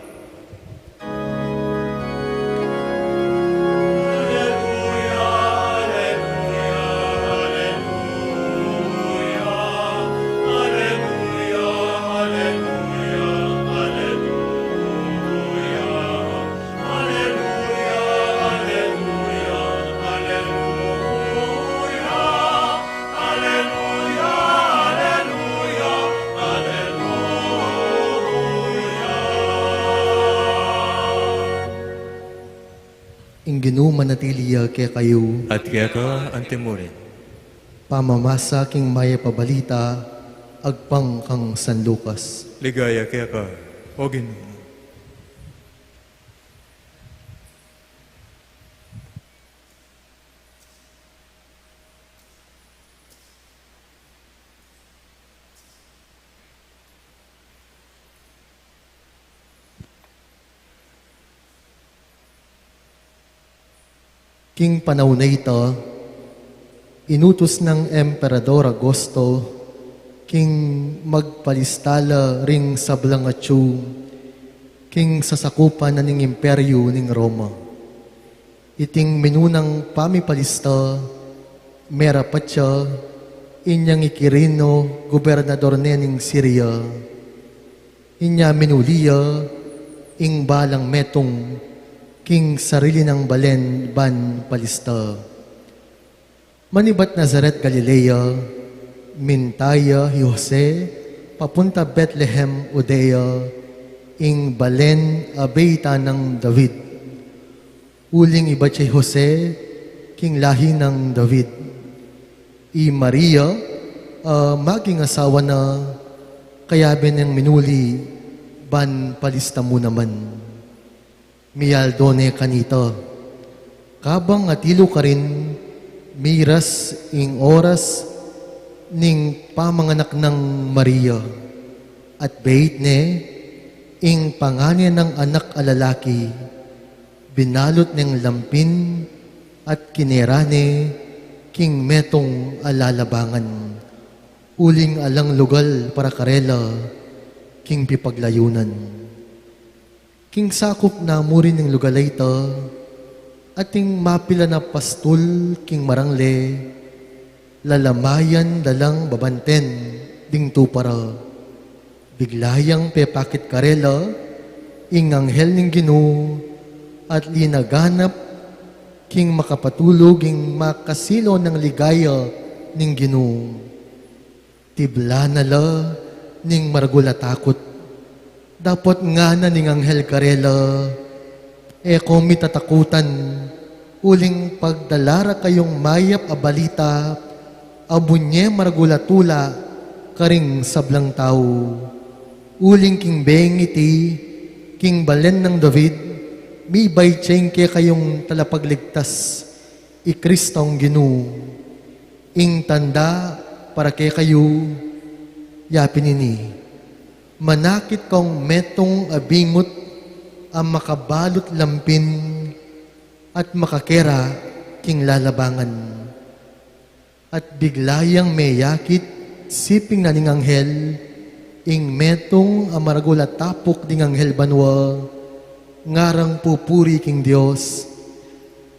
Ing Ginu manatili ya kekayu. At keka antimurin. Pamamasa king mayap a balita agpang kang San Lucas. Ligaya keka, O Ginu. King panaun a ita, inutus nang Emperador Augusto king magpalista la ring sablang atyu king sasakupan na ning Imperyu ning Roma. Iting minunang pamipalista, merapat ya inyang i Kirino, gobernador ne ning Siria. Inya minuli ya ing balang metung king sarili nang balen ban palista. Manibat Nazaret, Galilea, minta ya hi Jose papunta Betlehem, Judea, ing balen a beytan nang David. Uling ibat ya hi Jose king lahi nang David. I Maria, a maging asawa na, kayabe neng minuli ban palista mu naman. Miyaldo ne kanita. Kabang atilu karin, miras ing oras ning pamanganak nang Maria, at beit ne ing pangane nang anak a lalaki, binalut neng lampin at kinera ne king metung a lalabangan, uling alang lugal para karela king pipaglayunan. King sakup na mu rin ning lugal a ita, ating mapilan a pastul king marangle, lalamayan da lang babanten ding tupa ra. Bigla yang pepakit karela ing anghel ning Ginu, at linaganap king makapatulug ing makasilo nang ligaya ning Ginu. Tibla na la ning maragul a takut. Dapot ngana ning anghel karela, "E ko mitatakutan, uling pagdala ra kayung mayap a balita a bunye maragul a tula karing sablang tau. Uling king bengiti, king balen nang David, Mibait ya ing kekayung talapagligtas, i Kristong Ginu, ing tanda para kekayu, yapin ini, manakit kong metung a bimut a makabalut lampin at makakera king lalabangan. At bigla yang meyakit, siping na ning anghel, ing metung a maragul a tapuk ding anghel banua, ngarang pupuri king Dios.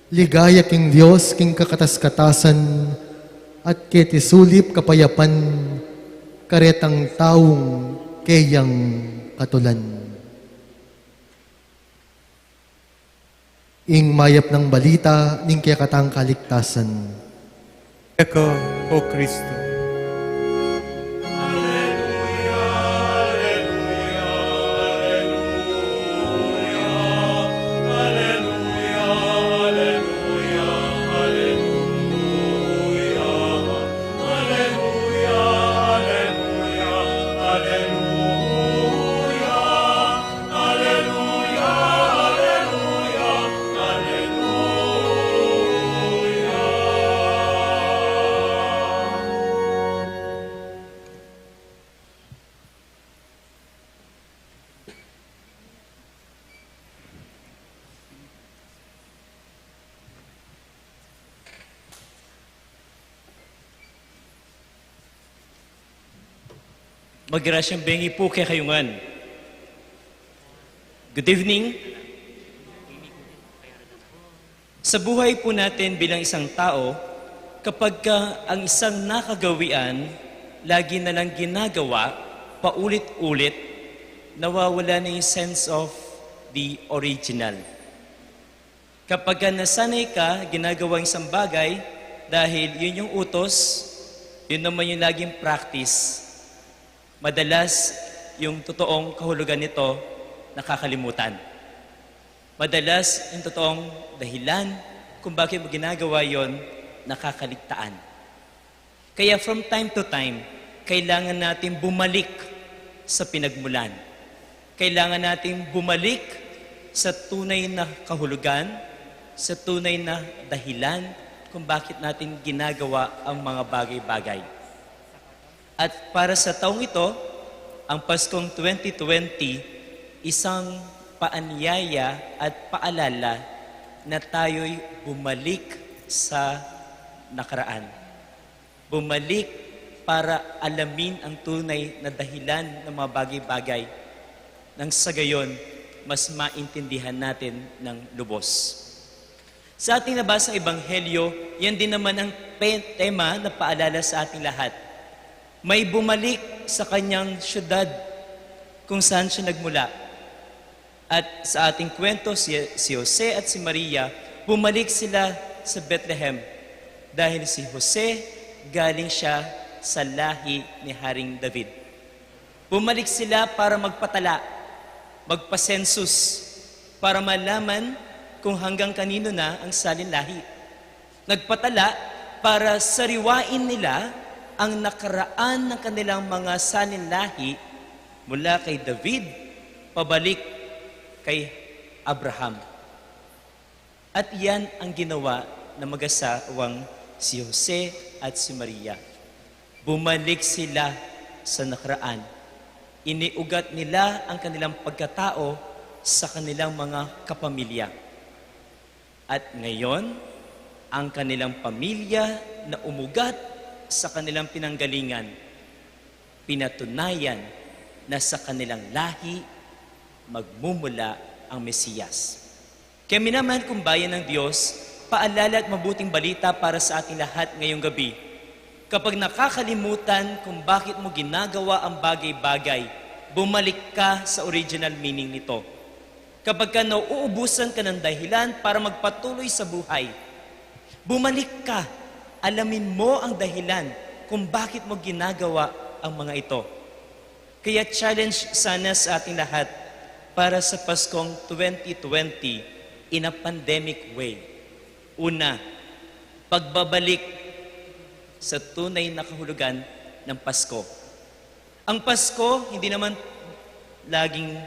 Ligaya king Dios king kakatas-katasan, at keti sulip kapayapan, karetang taung keyang katulan. Ing mayap nang balita ning kekatang kaligtasan. Ika, O Kristo. Magrasyang bengi pu kekayu ngan. Good evening. Sa buhay po natin bilang isang tao, kapag ka ang isang nakagawian lagi na lang ginagawa paulit-ulit, nawawala na yung sense of the original. Kapag ka nasanay ka ginagawa yung isang bagay dahil yun yung utos, yun naman yung laging practice, madalas yung totoong kahulugan nito nakakalimutan. Madalas yung totoong dahilan kung bakit mo ginagawa yon nakakaligtaan. Kaya from time to time, kailangan natin bumalik sa pinagmulan. Kailangan natin bumalik sa tunay na kahulugan, sa tunay na dahilan kung bakit natin ginagawa ang mga bagay-bagay. At para sa taong ito, ang Paskong twenty twenty, isang paanyaya at paalala na tayo'y bumalik sa nakaraan. Bumalik para alamin ang tunay na dahilan ng mga bagay-bagay, nang sa gayon, mas maintindihan natin ng lubos. Sa ating nabasang ebanghelyo, yan din naman ang pe-, tema na paalala sa ating lahat. May bumalik sa kanyang syudad kung saan siya nagmula. At sa ating kwento, si, si Jose at si Maria, bumalik sila sa Bethlehem dahil si Jose, galing siya sa lahi ni Haring David. Bumalik sila para magpatala, magpasensus, para malaman kung hanggang kanino na ang salin lahi. Nagpatala para sariwain nila ang nakaraan ng kanilang mga salin lahi mula kay David pabalik kay Abraham. At iyan ang ginawa ng mag-asawang si Jose at si Maria. Bumalik sila sa nakaraan. Iniugat nila ang kanilang pagkatao sa kanilang mga kapamilya. At ngayon, ang kanilang pamilya na umugat sa kanilang pinanggalingan, pinatunayan na sa kanilang lahi magmumula ang Mesiyas. Kaya minamahal kong bayan ng Diyos, paalala at mabuting balita para sa ating lahat ngayong gabi. Kapag nakakalimutan kung bakit mo ginagawa ang bagay-bagay, bumalik ka sa original meaning nito. Kapag ka nauubusan ka ng dahilan para magpatuloy sa buhay, bumalik ka, alamin mo ang dahilan kung bakit mo ginagawa ang mga ito. Kaya challenge sana sa ating lahat para sa Paskong twenty twenty in a pandemic way. Una, pagbabalik sa tunay na kahulugan ng Pasko. Ang Pasko, hindi naman laging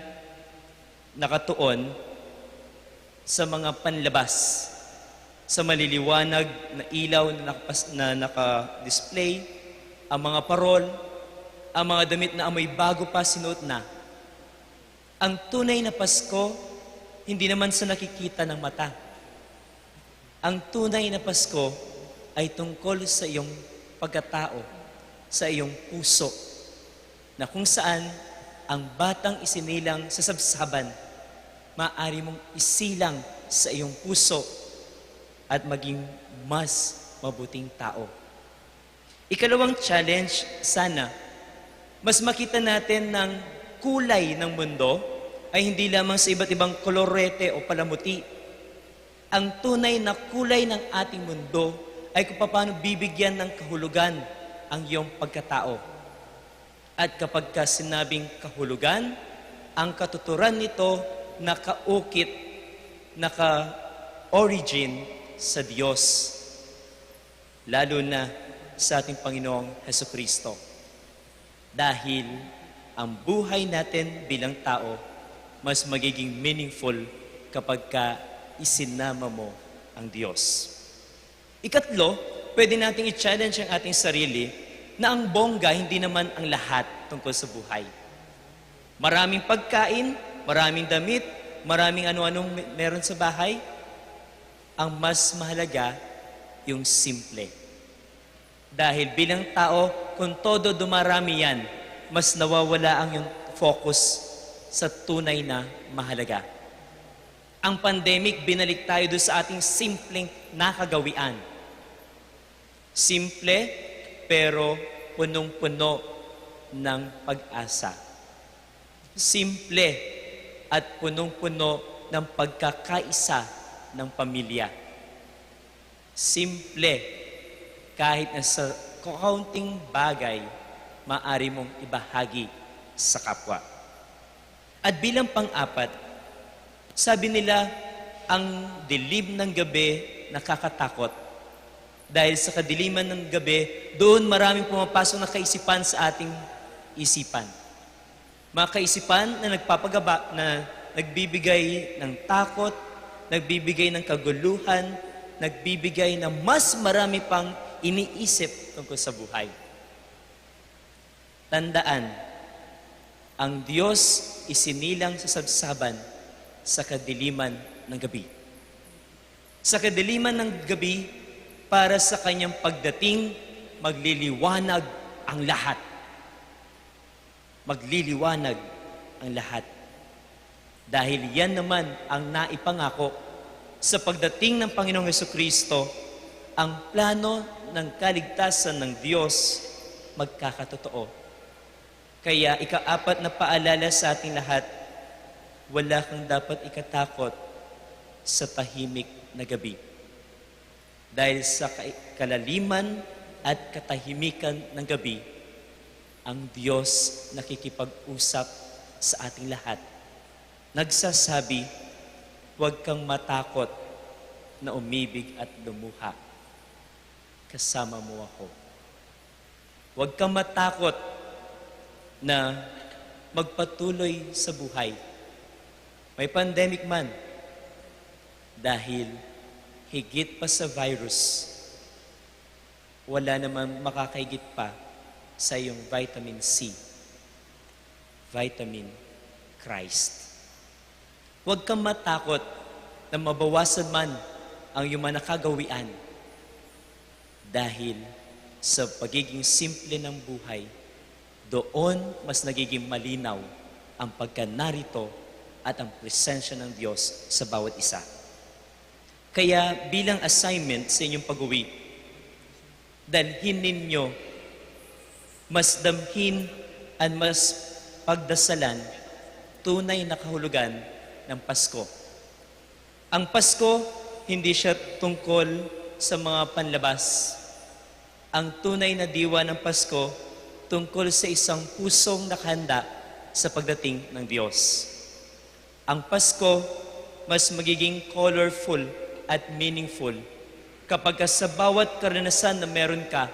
nakatuon sa mga panlabas, sa maliliwanag na ilaw na nakapas-, na naka-display, ang mga parol, ang mga damit na amoy bago pa sinuot na. Ang tunay na Pasko, hindi naman sa nakikita ng mata. Ang tunay na Pasko ay tungkol sa iyong pagkatao, sa iyong puso, na kung saan ang batang isinilang sa sabsaban, maaari mong isilang sa iyong puso at maging mas mabuting tao. Ikalawang challenge, sana, mas makita natin ng kulay ng mundo ay hindi lamang sa iba't ibang kolorete o palamuti. Ang tunay na kulay ng ating mundo ay kung paano bibigyan ng kahulugan ang iyong pagkatao. At kapag ka sinabing kahulugan, ang katuturan nito nakaukit, naka-origin sa Diyos, lalo na sa ating Panginoong Hesukristo. Dahil ang buhay natin bilang tao, mas magiging meaningful kapag ka isinama mo ang Diyos. Ikatlo, pwede nating i-challenge ang ating sarili na ang bongga hindi naman ang lahat tungkol sa buhay. Maraming pagkain, maraming damit, maraming ano-anong me-, meron sa bahay. Ang mas mahalaga, yung simple. Dahil bilang tao, kung todo dumarami yan, mas nawawala ang iyong focus sa tunay na mahalaga. Ang pandemic, binalik tayo doon sa ating simpleng nakagawian. Simple, pero punong-puno ng pag-asa. Simple at punong-puno ng pagkakaisa ng pamilya. Simple, kahit na sa kakaunting bagay, maaari mong ibahagi sa kapwa. At bilang pang-apat, sabi nila, ang dilim ng gabi nakakatakot. Dahil sa kadiliman ng gabi, doon maraming pumapasok na kaisipan sa ating isipan. Mga kaisipan na nagpapagaba, na nagbibigay ng takot, nagbibigay ng kaguluhan, nagbibigay ng mas marami pang iniisip tungkol sa buhay. Tandaan, ang Diyos isinilang sa sabsaban sa kadiliman ng gabi. Sa kadiliman ng gabi, para sa kanyang pagdating, magliliwanag ang lahat. Magliliwanag ang lahat. Dahil yan naman ang naipangako sa pagdating ng Panginoong Hesukristo, ang plano ng kaligtasan ng Diyos magkakatotoo. Kaya ikaapat na paalala sa ating lahat, wala kang dapat ikatakot sa tahimik na gabi. Dahil sa ka-, kalaliman at katahimikan ng gabi, ang Diyos nakikipag-usap sa ating lahat. Nagsasabi, "Huwag kang matakot na umibig at lumuha. Kasama mo ako." Huwag kang matakot na magpatuloy sa buhay. May pandemic man, dahil higit pa sa virus, wala namang makakahigit pa sa iyong vitamin C, vitamin Christ. Huwag kang matakot na mabawasan man ang iyong mga nakagawian, dahil sa pagiging simple ng buhay, doon mas nagiging malinaw ang pagkanarito at ang presensya ng Diyos sa bawat isa. Kaya bilang assignment sa inyong pag-uwi, dalhin ninyo, mas damhin at mas pagdasalan tunay na kahulugan ng Pasko. Ang Pasko, hindi siya tungkol sa mga panlabas. Ang tunay na diwa ng Pasko, tungkol sa isang pusong nakahanda sa pagdating ng Diyos. Ang Pasko, mas magiging colorful at meaningful kapag ka sa bawat karanasan na meron ka,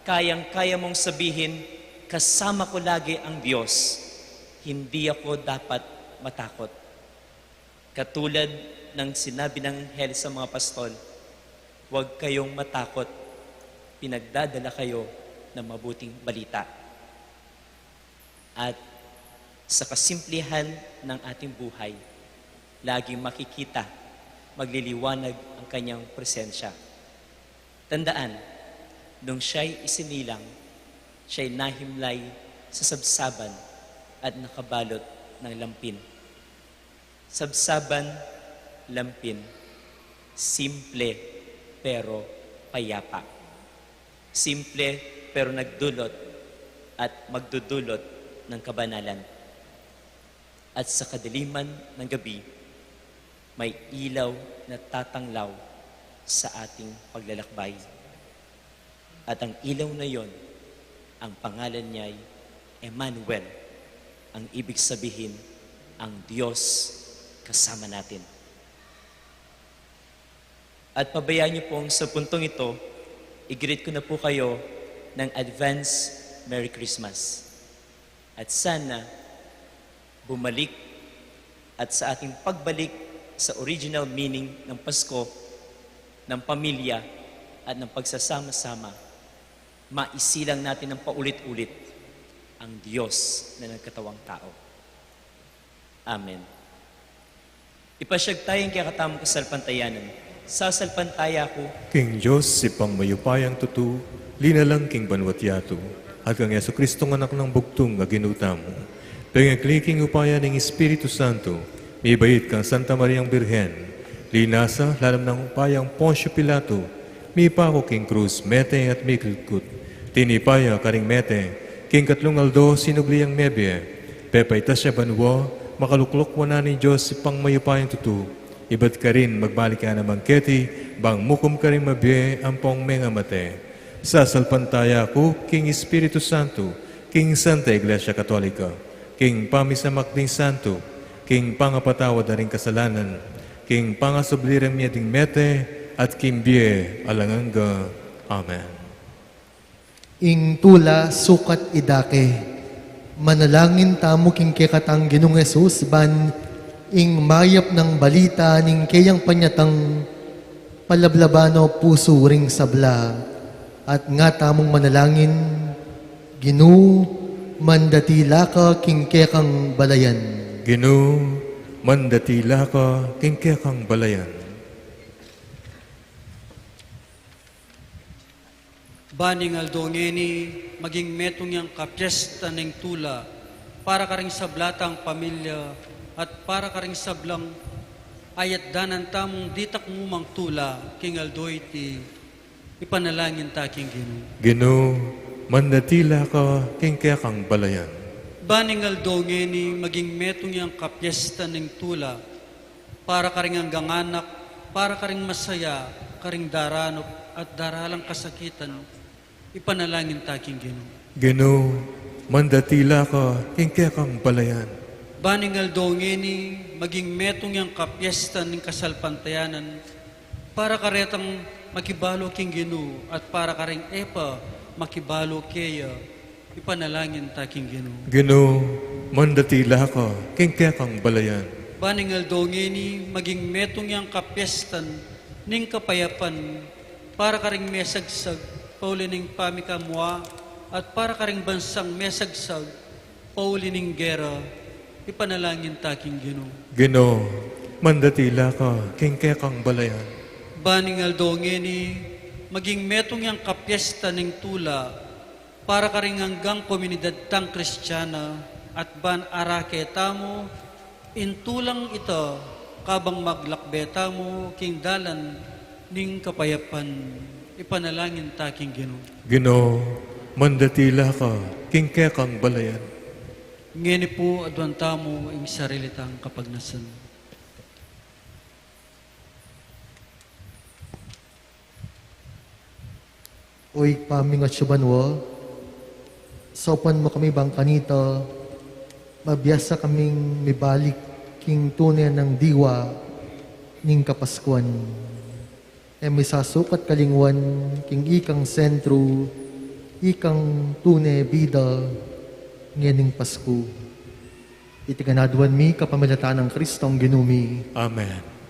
kayang-kaya mong sabihin, "Kasama ko lagi ang Diyos. Hindi ako dapat matakot." Katulad ng sinabi ng anghel sa mga pastol, "Huwag kayong matakot, pinagdadala kayo ng mabuting balita." At sa kasimplihan ng ating buhay, laging makikita, magliliwanag ang kanyang presensya. Tandaan, nung siya'y isinilang, siya'y nahimlay sa sabsaban at nakabalot ng lampin. Sabsaban, lampin, simple pero payapa. Simple pero nagdulot at magdudulot ng kabanalan. At sa kadiliman ng gabi, may ilaw na tatanglaw sa ating paglalakbay. At ang ilaw na yon, ang pangalan niya ay Emmanuel. Ang ibig sabihin, ang Diyos kasama natin. At pabayaan niyo pong sa puntong ito, i-greet ko na po kayo ng advance Merry Christmas. At sana bumalik at sa ating pagbalik sa original meaning ng Pasko, ng pamilya at ng pagsasama-sama, maisilang natin ng paulit-ulit ang Diyos na nagkatawang tao. Amen. Ipasyag taya ing kekatamung kasalpantayanan. Sasalpantaya ku king Dios, Ibpang mayupayang tutu, linalang king banua't yatu, at kang Jesucristong Anak nang bugtung a Ginu tamu. Pengekli king upaya ning Espiritu Santo, mibait kang Santa Mariang Birhen, linasa lalam nang upayang Poncio Pilato, mipaku king krus, mete at mikulkut. Tinipa ya karing mete, king katlung aldo sinubli yang mebie. Pepaitas ya banua, makaluklok wanan ning Dios Ibpang mayupayang tutu. Ibat karin magbalik ya naman keti, bang mukum karing mabie ampong mengamate. Sasalpantaya ku king Espiritu Santo, king Santa Iglesia Katolika, king pamisamak ding santo, king pangapatawad da ring kasalanan, king pangasubli rang mie ding mete, at king bie alang angga. Amen. Ing tula sukat idake. Manalangin tamu king kekatang Ginung Jesus, ban ing mayap nang balita ning keyang panyatang palablaban o pusu ring sabla. At nga tamung manalangin, Ginu, mandatila ka king kekang balayan. Ginu, mandatila ka king kekang balayan. Ban ing aldo ngeni, maging metung yang kapiesta ning tula, para karing sabla tang pamilya, at para karing sablang ayatdanan tamung ditak mumang tula, king aldo iti, ipanalangin ta king Ginu. Ginu, mandatila ka king kekang balayan. Ban ing aldo ngeni, maging metung yang kapiesta ning tula, para karing anggang anak, para karing masaya, karing daranup at daralang kasakitan, ipanalangin ta king Ginu. Ginu, mandatila ka king kekang balayan. Ban ing aldo ngeni, maging metung yang kapiesta ning kasalpantayanan, para karetang makibalu king Ginu, at para karing e pa makibalu keya, ipanalangin ta king Ginu. Ginu, mandatila ka king kekang balayan. Ban ing aldo ngeni, maging metung yang kapiestan ning kapayapan, para karing mesagsag pauli ning pamikamua, at para karing bansang mesagsag pauli ning gera, ipanalangin ta king Ginu. Ginu, mandatila ka king kekang balayan. Ban ing aldo ngeni, maging metung yang kapiesta ning tula, para karing anggang komunidad tang Kristiana, at ban arake tamu ing tulang ita, kabang maglakbe tamu king dalan ning kapayapan, ipanalangin ta king Ginu. Ginu, mandatila ka king kekang balayan. Ngeni pu, aduan tamu ing sarili tang kapagnasan. O Ibpa ming atsu banua, saupan mu kami bang kanita, mabiasa kaming mibalik king tune nang diwa ning Kapaskuan. E mi sasukat kalinguan king ikang sentru, ikang tune bida ngening Pasku. Iti ngan aduan mi kapamilatan nang Kristong Ginu mi. Amen.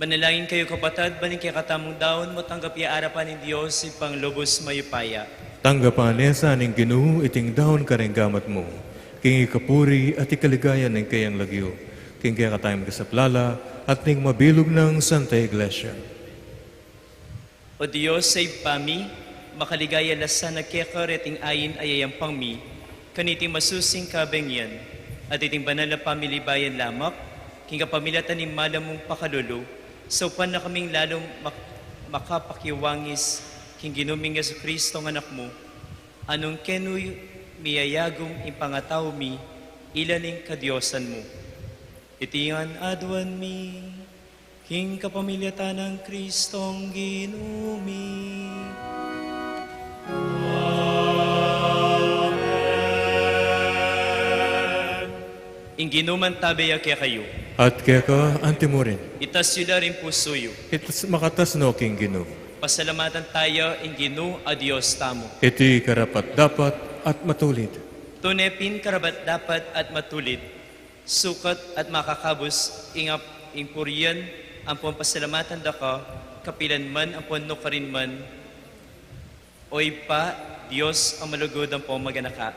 Manalangin kayu, kapatad, ban ing kekatamung daun matanggap ya arapan ning Dios Ibpang lubus mayupaya. Tanggapan na sa ning Ginu iting daun karing gamat mu, king ikapuri at ikaligaya ning kayang lagyu, king kekatang kasaplalan at ning mabilug nang Santa Iglesia. O Dios a Ibpa mi, makaligaya la sana keka reting ain a yayampang mi kaniting masusing kabengian, at iting banal a pamilibayan lamak, king kapamilatan ning malam mung pakalulu, saupan na kaming lalung mak-, makapakiwangis king Ginu ming Jesucristo a Anak mu, a nung kenu miyayagum ing pangatau mi, ila ning kadiosan mu. Iti ngan aduan mi, king kapamilatan nang Kristong Ginu mi. Amen. Ing Ginu mantabe ya kekayu. At keka antimurin. Itas yu la ring pusu yu. Itas makatas no king Ginu. Pasalamatan taya ing Ginu a Dios tamu. Iti karapat-dapat at matulid. Tune pin karapat-dapat at matulid, sukat at makakabus ing ap-, ing purian ampon pasalamatan da ka, kapilan man ampon nukarin man, O Ibpa, Dios a malugud ampon maganaka.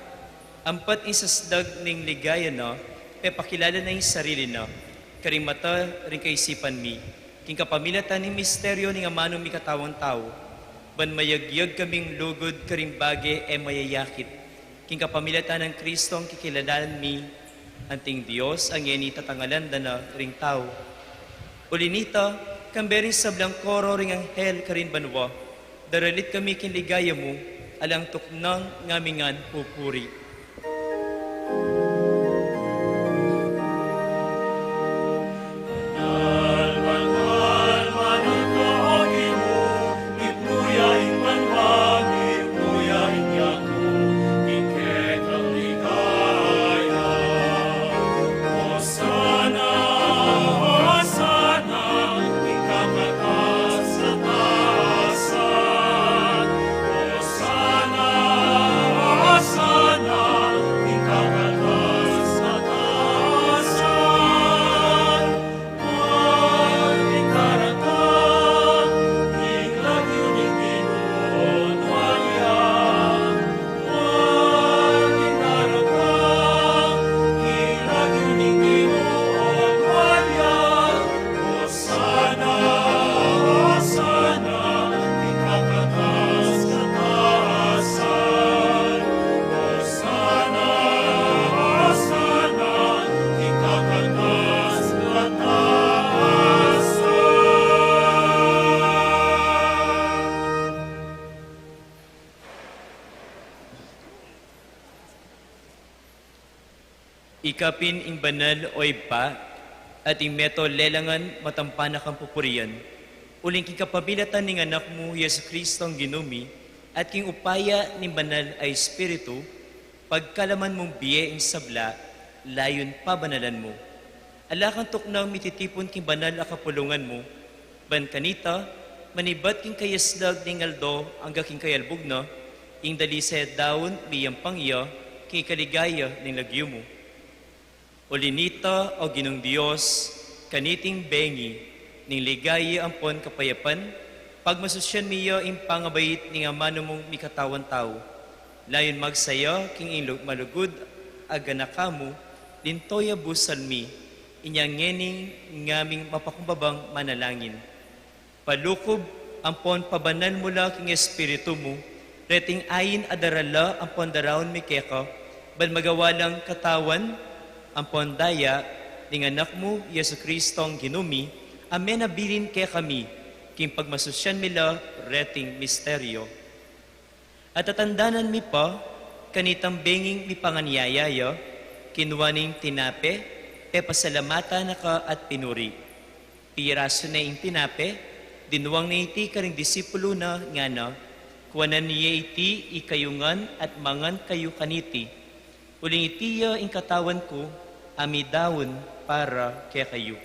Ampat ing sasdag ning ligaya na, pepakilala na ing sarili na karing mata ring kaisipan mi, king kapamilatan ning misteryo ning amanung mikatawang tau, ban mayagyag kaming lugud karing bage e mayayakit, king kapamilatan nang Kristong kikilalanan mi, anting Dios a ngeni tatangalan da na ring tau. Uli nita, kambe ring sablang koro ring anghel karin banua, daralit kami king ligaya mu, alang tuknang ngamingan pupuri. Kapin ing banal, o Ibpa, at ing meto lelangan matampa na kang pupurian. Uling king kapamilatan ning Anak mu, Jesucristo, a Ginu mi, at king upaya ning Banal a Espiritu, pagkalaman mung bie ing sabla, layun pabanalan mu. Ala kang tuknang mititipun king banal a kapulungan mu, ban kanita, manibat king kayaslag ning aldo angga king kayalbug na, ing dalisay a daun miyampang ya king ikaligaya ning lagyu mu. Uli nita, o Ginung Dios, kaniting bengi ning ligaya ampon kapayapan, pagmasusyan mi ya ing pangabait ning amanu mung mikatawan tau. Layun magsaya king ing lu-, malugud a ganaka mu, linto ya busal mi, inya ngening ngaming mapakumbabang manalangin. Palukub ampon pabanal mu la king Espiritu mu, reting ain a darala ampon daraun mi keka, ban magawa lang katawan ampon daya ning Anak mu, Jesucristo, a Ginu mi, a menabilin kekami, king pagmasusyan mi la reting misteryo. At tatandanan mi pa, kanitang benging mipanganyaya ya, kinua ne ing tinape, pepasalamatan na ka at pinuri. Pirasu ne ing tinape, dinuang ne iti karing disipulu na, ngana, kuanan ye iti ikayu ngan at mangan kayu kaniti. Uling iti ya ing katawan ku, a midaun para kekayu.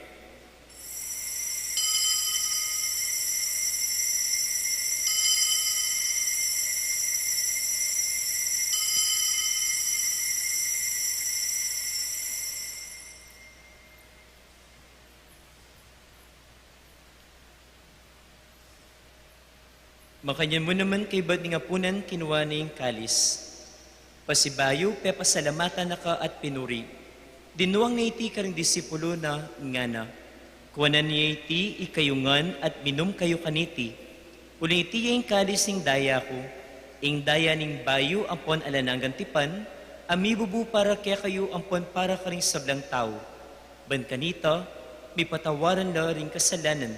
Makanyan mu naman kaybat ning apunan, kinua ne ing kalis. Pasibayu, pepasalamatan na ka at pinuri. Dinuang ne iti karing disipulu na, ngana, kuanan ye iti ikayu ngan at minum kayu kaniti. Uling iti ya ing kalis ning daya ku, ing daya ning bayu ampon alang anggang tipan, a mibubu para kekayu ampon para karing sablang tau. Ban kanita, mipatawaran la ring kasalanan,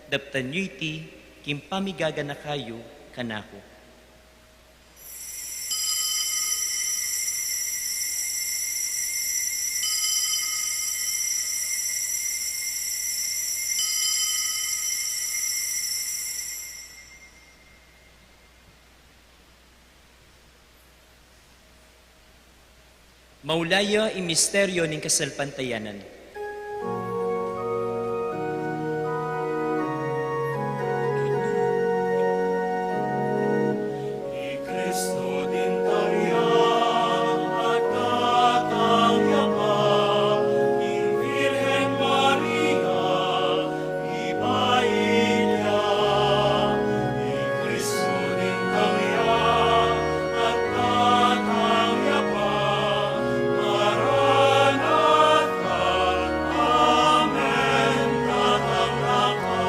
daptan yu iti king pamigaganaka yu kanaku. Maula ya ing misteryo ning kasalpantayanan. I Kristo dintang ya, at datang ya pa, ing Virgen Maria, ipailya, i Kristo dintang ya, at datang ya pa, Maranatha, amen, datang na ka.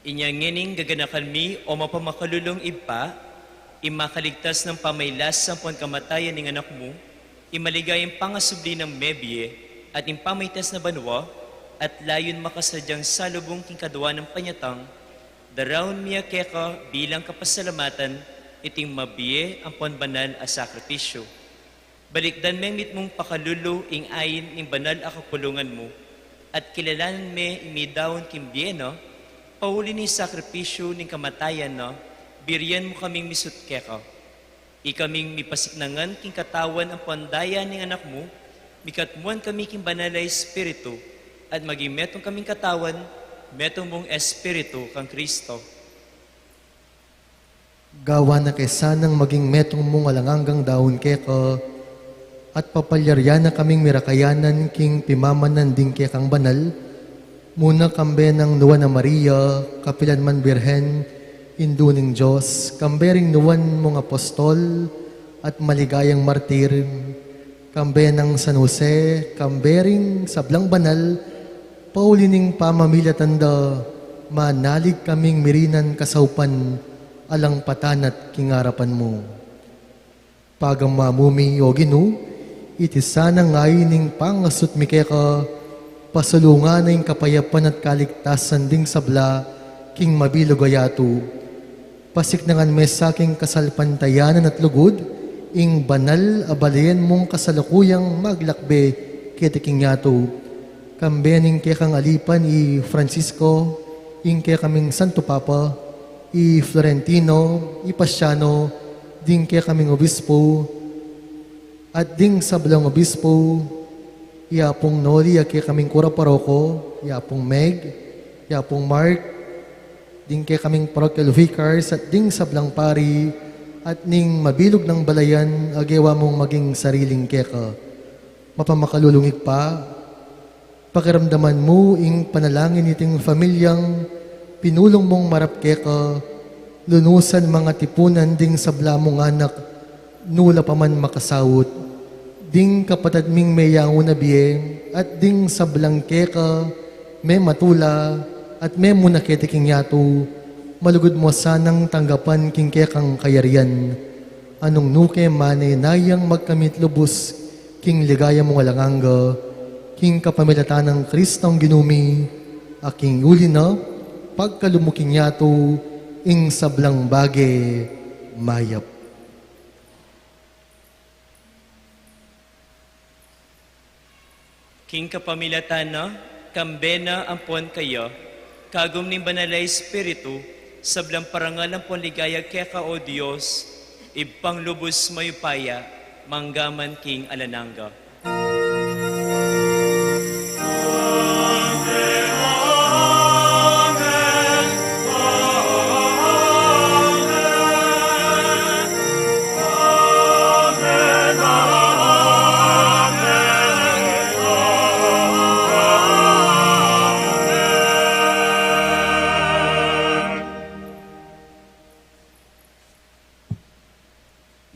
Inya ngening gaganakan mi, o mapamakalulung Ibpa, ing makaligtas nang pamailas ampon kamatayan ning Anak mu, ing maligayang pangasubli nang mebie, at ing pamaitas na banua, at layun makasadyang salubung king kadua nang panyatang, daraun mi ya keka bilang kapasalamatan iting mabie ampon banal a sakripisyu. Balikdan meng mitmung pakalulu ing ain ning banal a kapulungan mu, at kilalanan me ing midaun king bie na, pauli ning sakripisyu ning kamatayan na, birian mu kaming misut keka. Ikaming mipasiknangan king katawan ampon daya ning Anak mu, mikatmuan kami king Banal a Espiritu, at maging metung kaming katawan, metung mung Espiritu kang Kristo. Gawan na ke sanang maging metung mung alang anggang daun keka, at papalyarian na kaming mirakayanan king pimamanan ding kekang banal, muna kambe nang Nuan a Maria, kapilan man Birhen, Indu ning Dios, kambe ring nuan mung apostol, at maligayang martir, kambe nang San Jose, kambe ring sablang banal, pauli ning pamamilatan da, manalig kaming mirinan kasaupan, alang patanat king arapan mu. Pagamu mi, o Ginu, iti sanang ain ning pangasut mi keka, pasulungan na ing kapayapan at kaligtasan ding sabla, king mabilug a yatu. Pasiknangan me sa king kasalpantayanan at lugud, ing banal a balayan mung kasalukuyang maglakbe keti king yatu. Kambe ning kekang alipan i Francisco, ing kekaming Santo Papa, i Florentino, i Pasiano, ding kekaming obispo, at ding sablang obispo, i Apung Noli, a kekaming kura paroko, i Apung Meg, i Apung Mark, ding kekaming parochial vicars, at ding sablang pari, at ning mabilug nang balayan, a gewa mung maging sariling keka. Mapamakalulung Ibpa, pakiramdaman mu ing panalangin niting pamilyang pinulung mung marap keka, lunusan mung atipunan ding sabla mung anak, nu la pa man makasaut. Ding kapatad ming meyangu na bie, at ding sablang keka, mematula, at memuna keti king yatu, malugud mu sanang tanggapan king kekang kayarian. Anung nuke mane nayang magkamit lubus king ligaya mung alang angga, king kapamilatan nang Kristong Ginu mi, a king uli na, pagkalub mu king yatu, ing sablang bage mayap. King kapamilatan na, kambe na ampon kaya, kagum ning Banal a Espiritu, sablang parangal ampon ligaya keka, o Dios, Ibpang lubus mayupaya, mangga man king alang angga.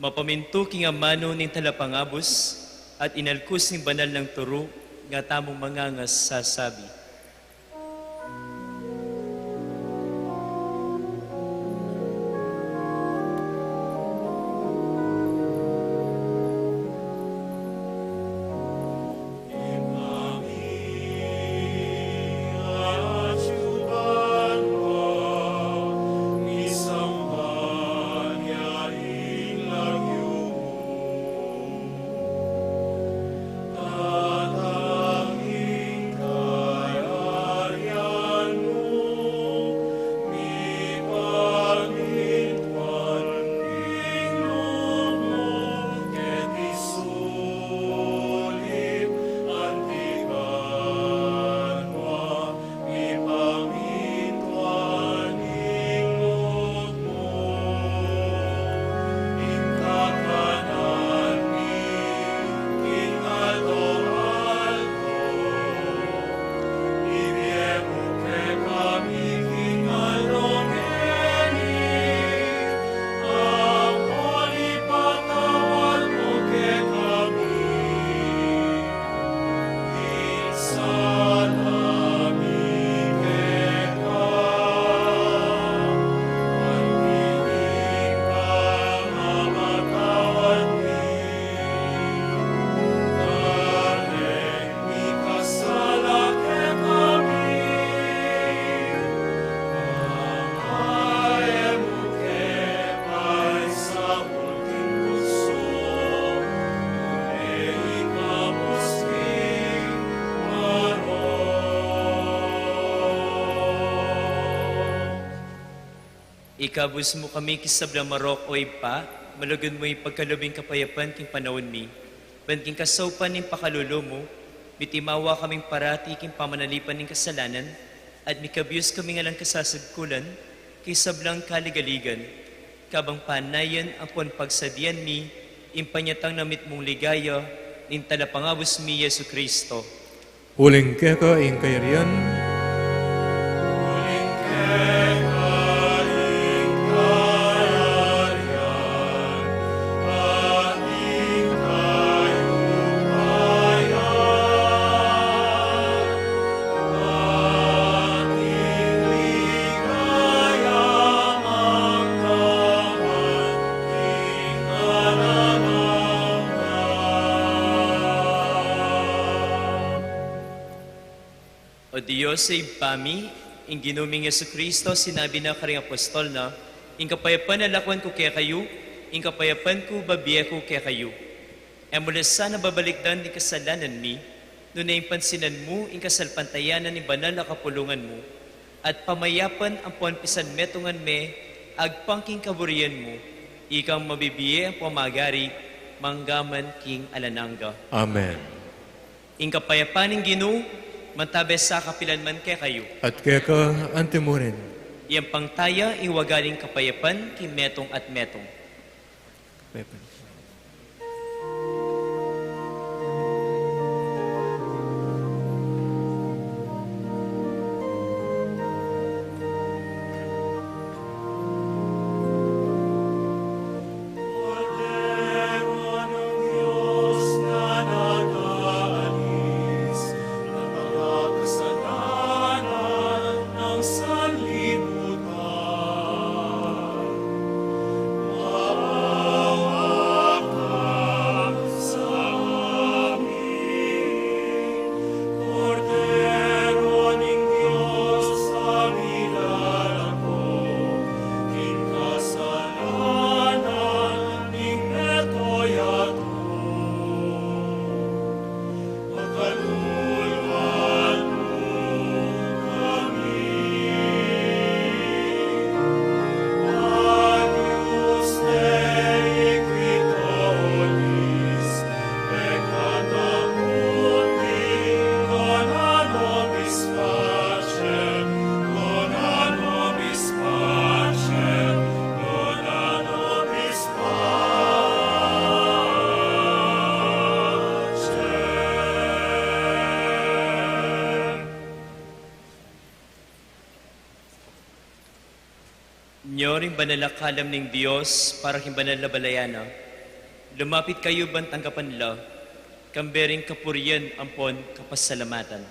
Mapamintu king amanu ning Talapangabus at inalkus ning banal nang turu, nga tamung mangangas sasabi. Ikabus mu kami king sablang marok, o Ibpa, malugud mu ipagkalub ing kapayapan king panaun mi, ban king kasaupan ning pakalulu mu, mitimawa kaming parati king pamanalipan ning kasalanan, at mikabus kaming alang kasasagkulan, king sablang kaligaligan, kabang panayan ampon pagsadian mi, ing panyatang na mitmung ligaya, ning Talapangabus mi Jesucristo. Uling keka ing kayarian. O Dios, Ibpa mi, ing Ginu ming Jesucristo, sinabi na karing apostol na, ing kapayapan lalakwan ku kekayu, Ing kapayapan ku bibie ku kekayu. E mu la sana babalikdan ing kasalanan mi, nune ing pansinan mu ing kasalpantayanan ning banal a kapulungan mu, at pamayapan ampon pisanmetungan me agpang king kaburian mu, ikang mabibie ampon magari, mangga man king alang angga. Amen. Ing kapayapan ning Ginu, mantabe sa kapilan man kekayu. At keka antimurin. Iyapang taya ing wagang kapayapan king metung at metung. Kapayapan. Nyo ring banal a kalam ning Dios para king banal a balayan na, lumapit kayu ban tanggapan la, kambe ring kapurian ampon kapasalamatan.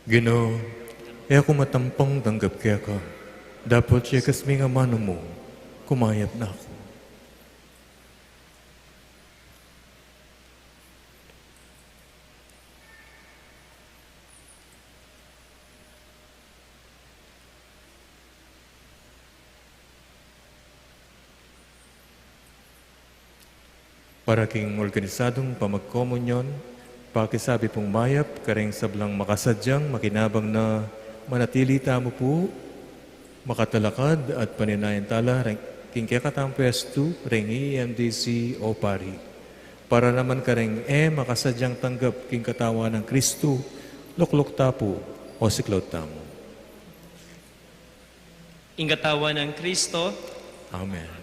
Ginu, e ku matampang tanggap keka, dapot yekas ming amanu mu, kumayap na ku. Para king organisadung pamagkomunyon, pakisabi pung mayap karing sablang makasadyang makinabang na manatili tamu pu makatalakad at paninayan tala reng, king kekatang pwestu reng E M D C o pari. Para naman kareng e makasadyang tanggap king katawan nang Kristu, lukluk ta pu o siklaud tamu. Ing katawan nang Kristo. Amen.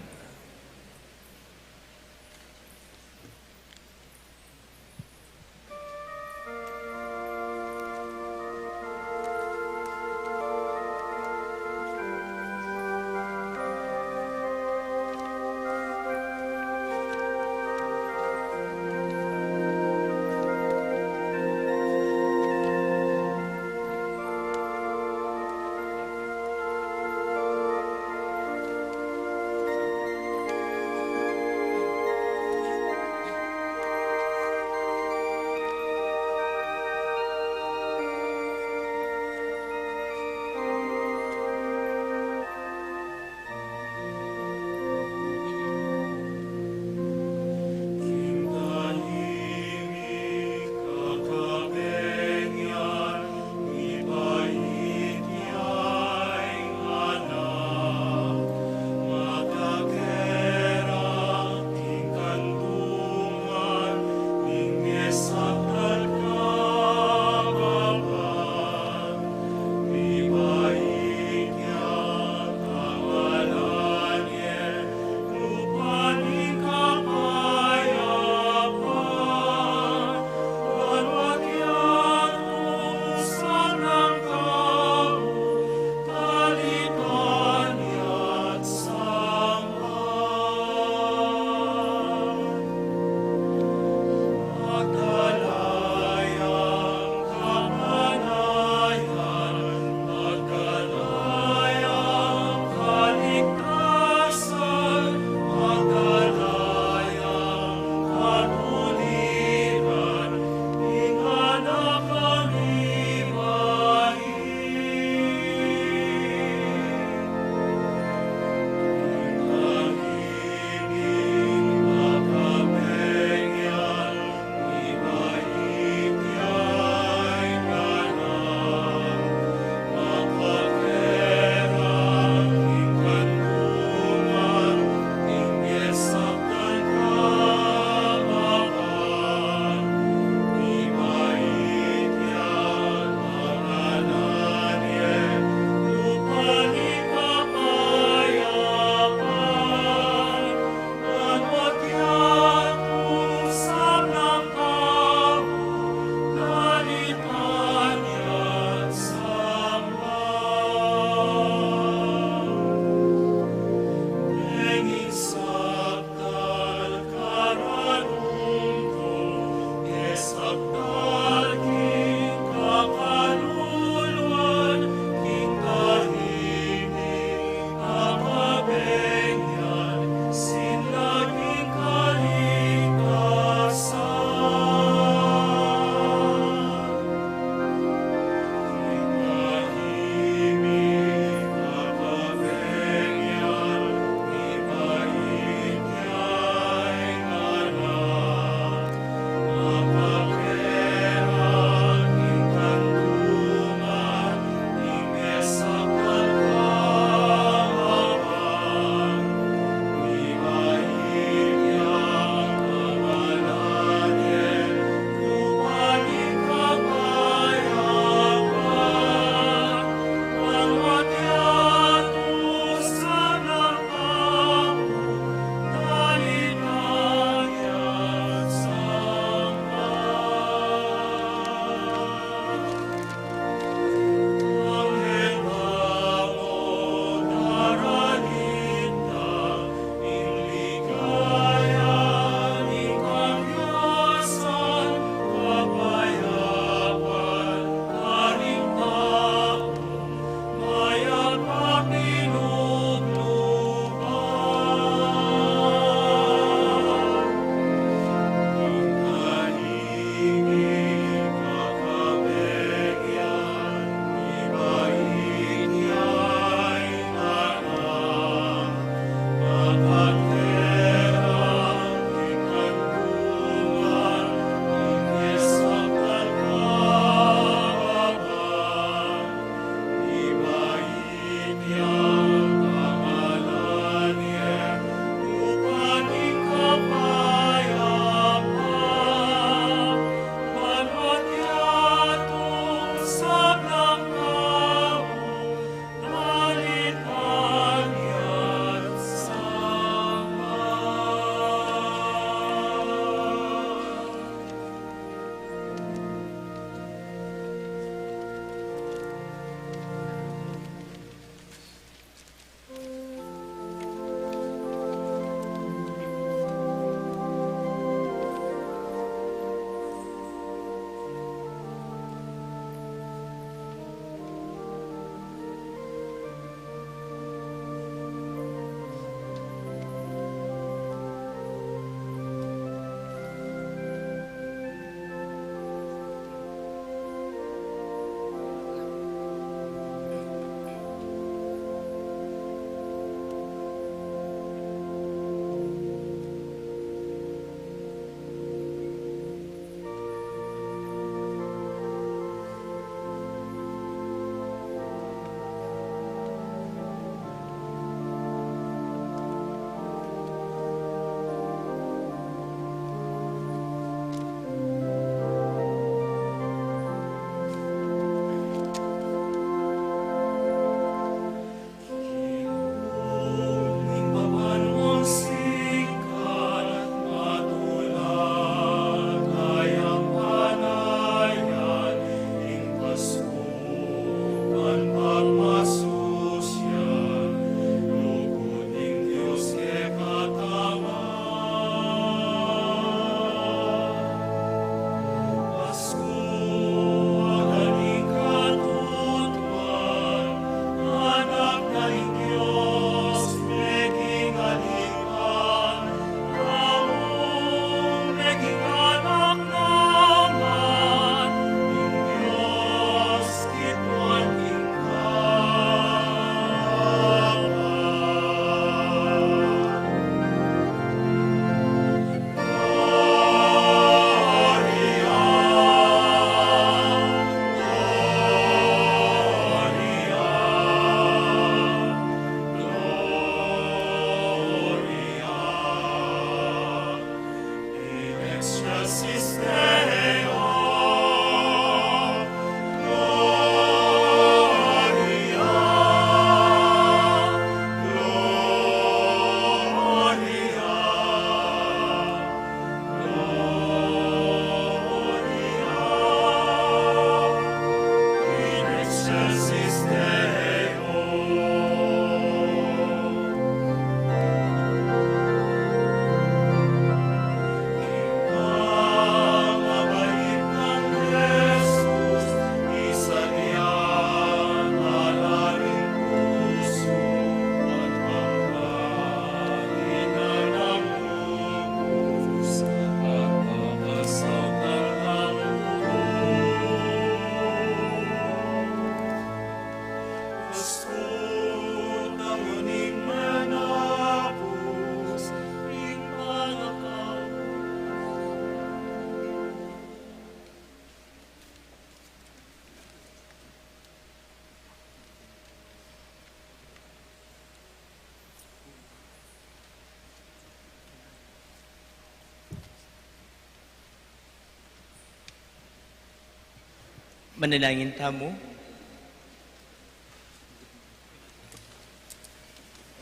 Manalangin tamu.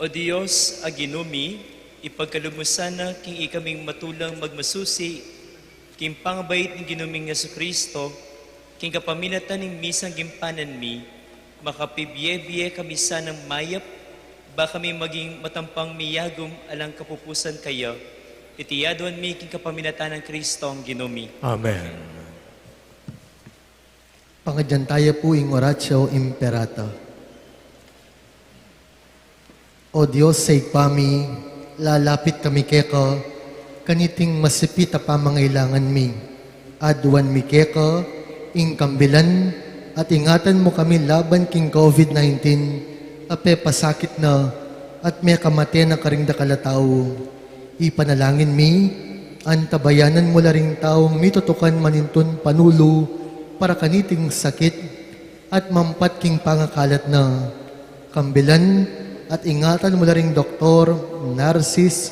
O Dios a Ginu mi, ipagkalub mu sana king ikaming matulang magmasusi king pangabait ning Ginu ming Jesucristo, king kapamilatan ning misang gimpanan mi, makapibie-bie kami sanang mayap, ba kami maging matampang miyagum alang kapupusan kaya. Iti aduan mi king kapamilatan nang Kristong Ginu mi. Amen. Pangadyan taya pu ing Oratio Imperata. O Dios a Ibpa mi, lalapit kami keka, kaniting masipit a pamangailangan mi. Aduan mi keka, ing kambilan, at ingatan mu kami laban king COVID nineteen, a pepasakit na, at mekamate na karing dakal a tau. Ipanalangin mi, antabayanan mu la ring taung mitutukan manintun panulu para kaniting sakit at mampat king pangakalat na. Kambilan at ingatan mu la ring doktor, narsis,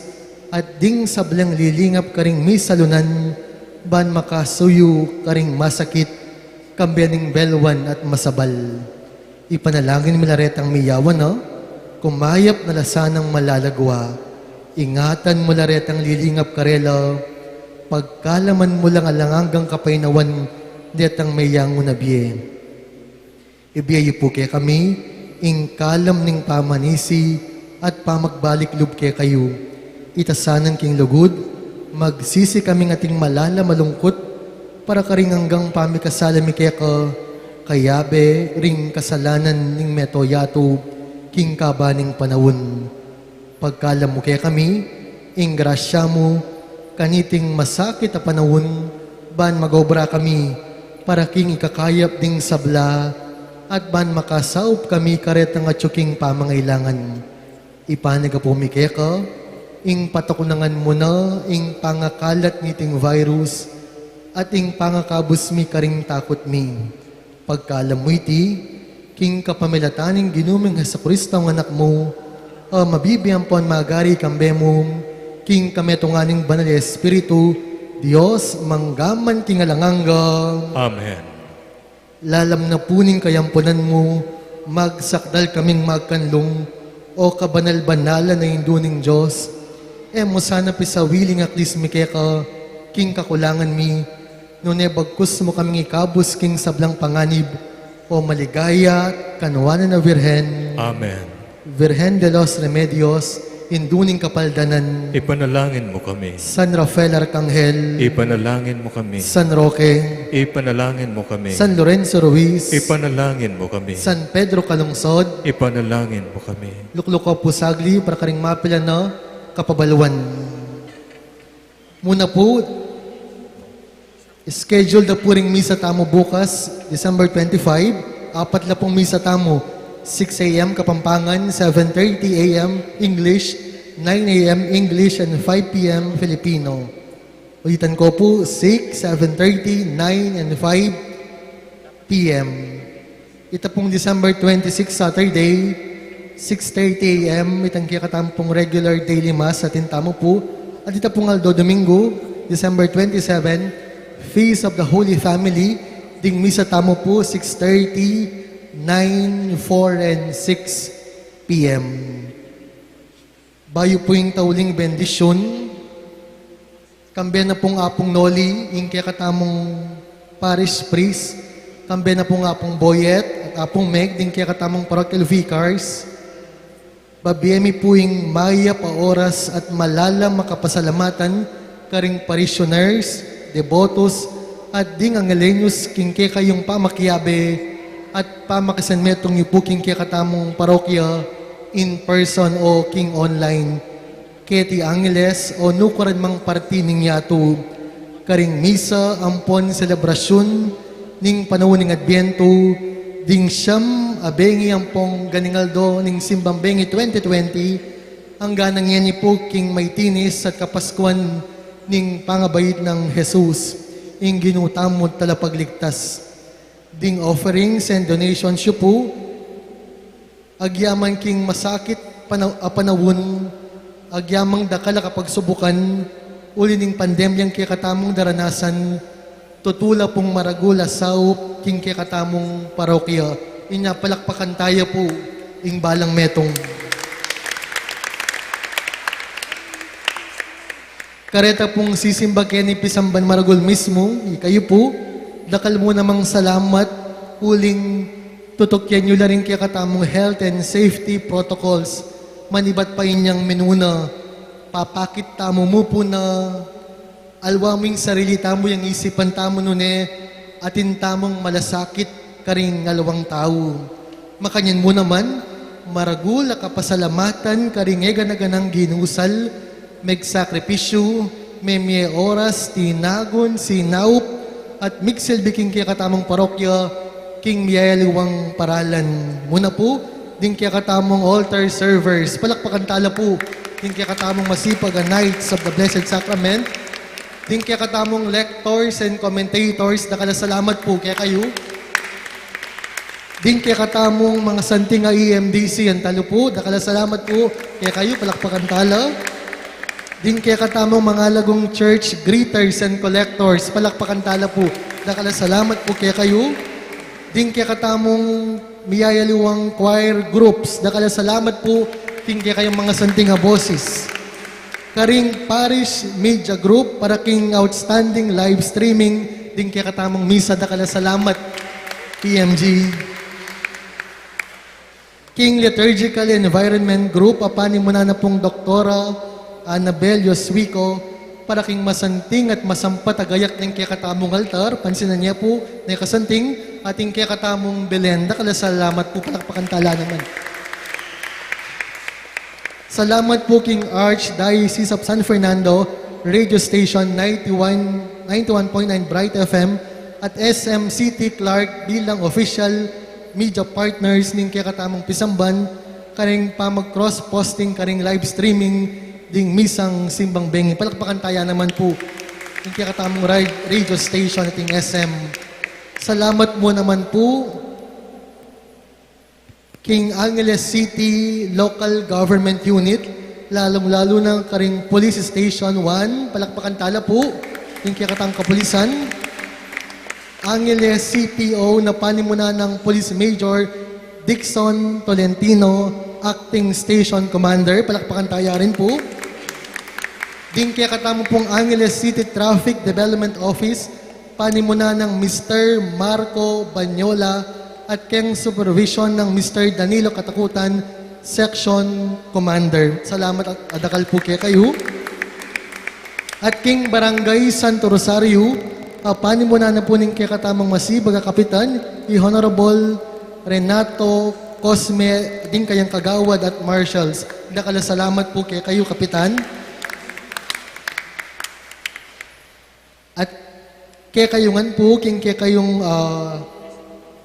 at ding sablang lilingap karing misalunan ban makasuyu karing masakit, kambilan ning belwan at masabal. Ipanalangin mi la retang miyawan na, kumayap na la sanang malalagwa. Ingatan mu la retang lilingap karela, pagkalaman mu lang alang anggang kapaynawan detang meyangu na bie. Ibie yu pu kekami ing kalam ning pamanisi at pamagbalik lub kekayu. Ita sanang king lugud, magsisi kaming ating malala malungkut para karing anggang pamikasala mi keka, kayabe ring kasalanan ning meto yatu king kaba ning panaun. Pagkalam mu kekami ing grasya mu kaniting masakit a panaun, ban magobra kami para king ikakayap ding sabla, at ban makasaup kami karetang atyu king pamangailangan. Ipanyawad mi keka ing patukunangan mu na ing pangakalat niting virus at ing pangakabus mi karing takut mi. Pagkalam mu iti, king kapamilatan ning Ginu ming Jesucristo a Anak mu, a mabibie ampon magari kambe mu, king kametungan ning Banal a Espiritu, Dios, mangga man king alang angga. Amen. Lalam na pu ning kayampunan mu, magsakdal kaming magkanlung, o kabanal-banalan a Indu ning Dios. E mu sana pisawili ing aklis mi keka, king kakulangan mi, nune bagkus mu kaming ikabus king sablang panganib, o maligaya at kanuanan a Virgen. Amen. Virgen de los Remedios, Indu ning Kapaldanan. Ipanalangin mu kami. San Rafael Arkanghel. Ipanalangin mu kami. San Roque. Ipanalangin mu kami. San Lorenzo Ruiz. Ipanalangin mu kami. San Pedro Calungsod. Ipanalangin mu kami. Luklukan pu saglit para karing mapilan a kapabaluan. Muna pu, schedule da pu ring misa tamu bukas, December twenty-five. Apat la pung misa tamu, six A M Kapampangan, seven thirty A M English, nine A M English, and five P M Filipino. Ulitan ko pu, six, seven thirty, nine, and five P M. Ita pung December twenty-six, Saturday, six thirty A M, itang kekatamung regular daily mass, atin tamu pu. At ita pung aldo Domingo, December twenty-seven, Feast of the Holy Family, ding misa tamu pu, six thirty, nine, four, and six P M. Bayu pu ing tauling bendisyun, kambe na pung Apung Noli, ing kekatamung parish priest, kambe na pung Apung Boyet at Apung Meg, ding kekatamung parochial vicars. Babie mi pu ing mayap a oras at malalam a kapasalamatan karing parishioners, debotos, at ding Angeleños king kekayung pamakiabe at pamakisanmetung yu pu king kekatamung parokya, in person o king online. Keti Angeles o nukarin mang parti ning yatu, karing misa ampon selebrasyun ning panaun ning Adbyento, ding siyam a bengi ampong ganing aldo ning Simbang Bengi twenty twenty, angga na ngeni pu king maitinis at kapaskuan ning pangabait nang Jesus, ing Ginu tamu at Talapagligtas. Ding offerings and donations yu pu, agyaman king masakit pana-, a panaun, agyamang dakal a kapagsubukan, uli ning pandemyang kekatamung daranasan, Tutula pung maragul a saup king kekatamung parokya. Inya palakpakan taya pu ing balang metung. Kareta pung sisimba keni pisamban maragul mismu, ikayu pu, dakal mu namang salamat, uling tutukyan yu la ring kekatamung health and safety protocols. Manibat pa inyang minuna, papakit tamu mu pu na alwa mu ing sarili tamu, yang isipan tamu nune, atin tamung malasakit karing alwang tau. Makanyan mu naman, maragul a kapasalamatan karing e gana-ganang ginusal, megsakripisyu, memie oras, tinagun, sinaup, at migsilbi king kekatamung parokya, king miyayaliwang paralan. Muna pu, ding kekatamung altar servers, palakpakan tala pu, ding kekatamung masipag a Knights of the Blessed Sacrament, ding kekatamung lectors and commentators, dakal a salamat pu kekayu. Ding kekatamung mga santing a E M D C, antala pu, dakal a salamat pu kekayu, palakpakan tala. Ding kekatamung mangalagung church greeters and collectors, palakpakan tala pu, dakal a salamat pu kekayu. Ding kekatamung miyayaliwang choir groups, dakal a salamat pu king kekayung mga santing a boses. Karing Parish Media Group, para king outstanding live streaming ding kekatamung misa, dakal a salamat, P M G. King Liturgical Environment Group, a panimunan na pung Doktora Annabel Yoswico, para king masanting at masampat a gayak ning kekatamung altar, pansinan ye pu, ne kasanting, at ing kekatamung Belen, dakal a salamat pu, palakpakan tala naman. Salamat pu king Archdiocese of San Fernando Radio Station ninety-one, ninety-one point nine Bright F M at S M City Clark bilang official media partners ning kekatamung pisamban, karing pamag-cross-posting karing live streaming ding misang simbang bengi. Palakpakan taya naman pu ing kekatamung ra-, radio station at ing S M. Salamat mu naman pu king Angeles City Local Government Unit, lalung-lalu na karing Police Station one, palakpakan tala pu, ing kekatang kapulisan. Angeles C P O na panimunan nang Police Major Dixon Tolentino, Acting Station Commander, palakpakan taya rin pu. Ding kekatamu pung Angeles City Traffic Development Office, panimunan nang Mister Marco Banyola at keng supervision nang Mister Danilo Katakutan, Section Commander. Salamat at adakal pu kekayu. At king Barangay Santo Rosario, a, panimunan na pu ning kekatamung masibag a kapitan, i Honorable Renato Cosme, ding kayang kagawad at marshals. Dakal a salamat pu kekayu, Kapitan. At kekayu ngan pu, king kekayung, ah,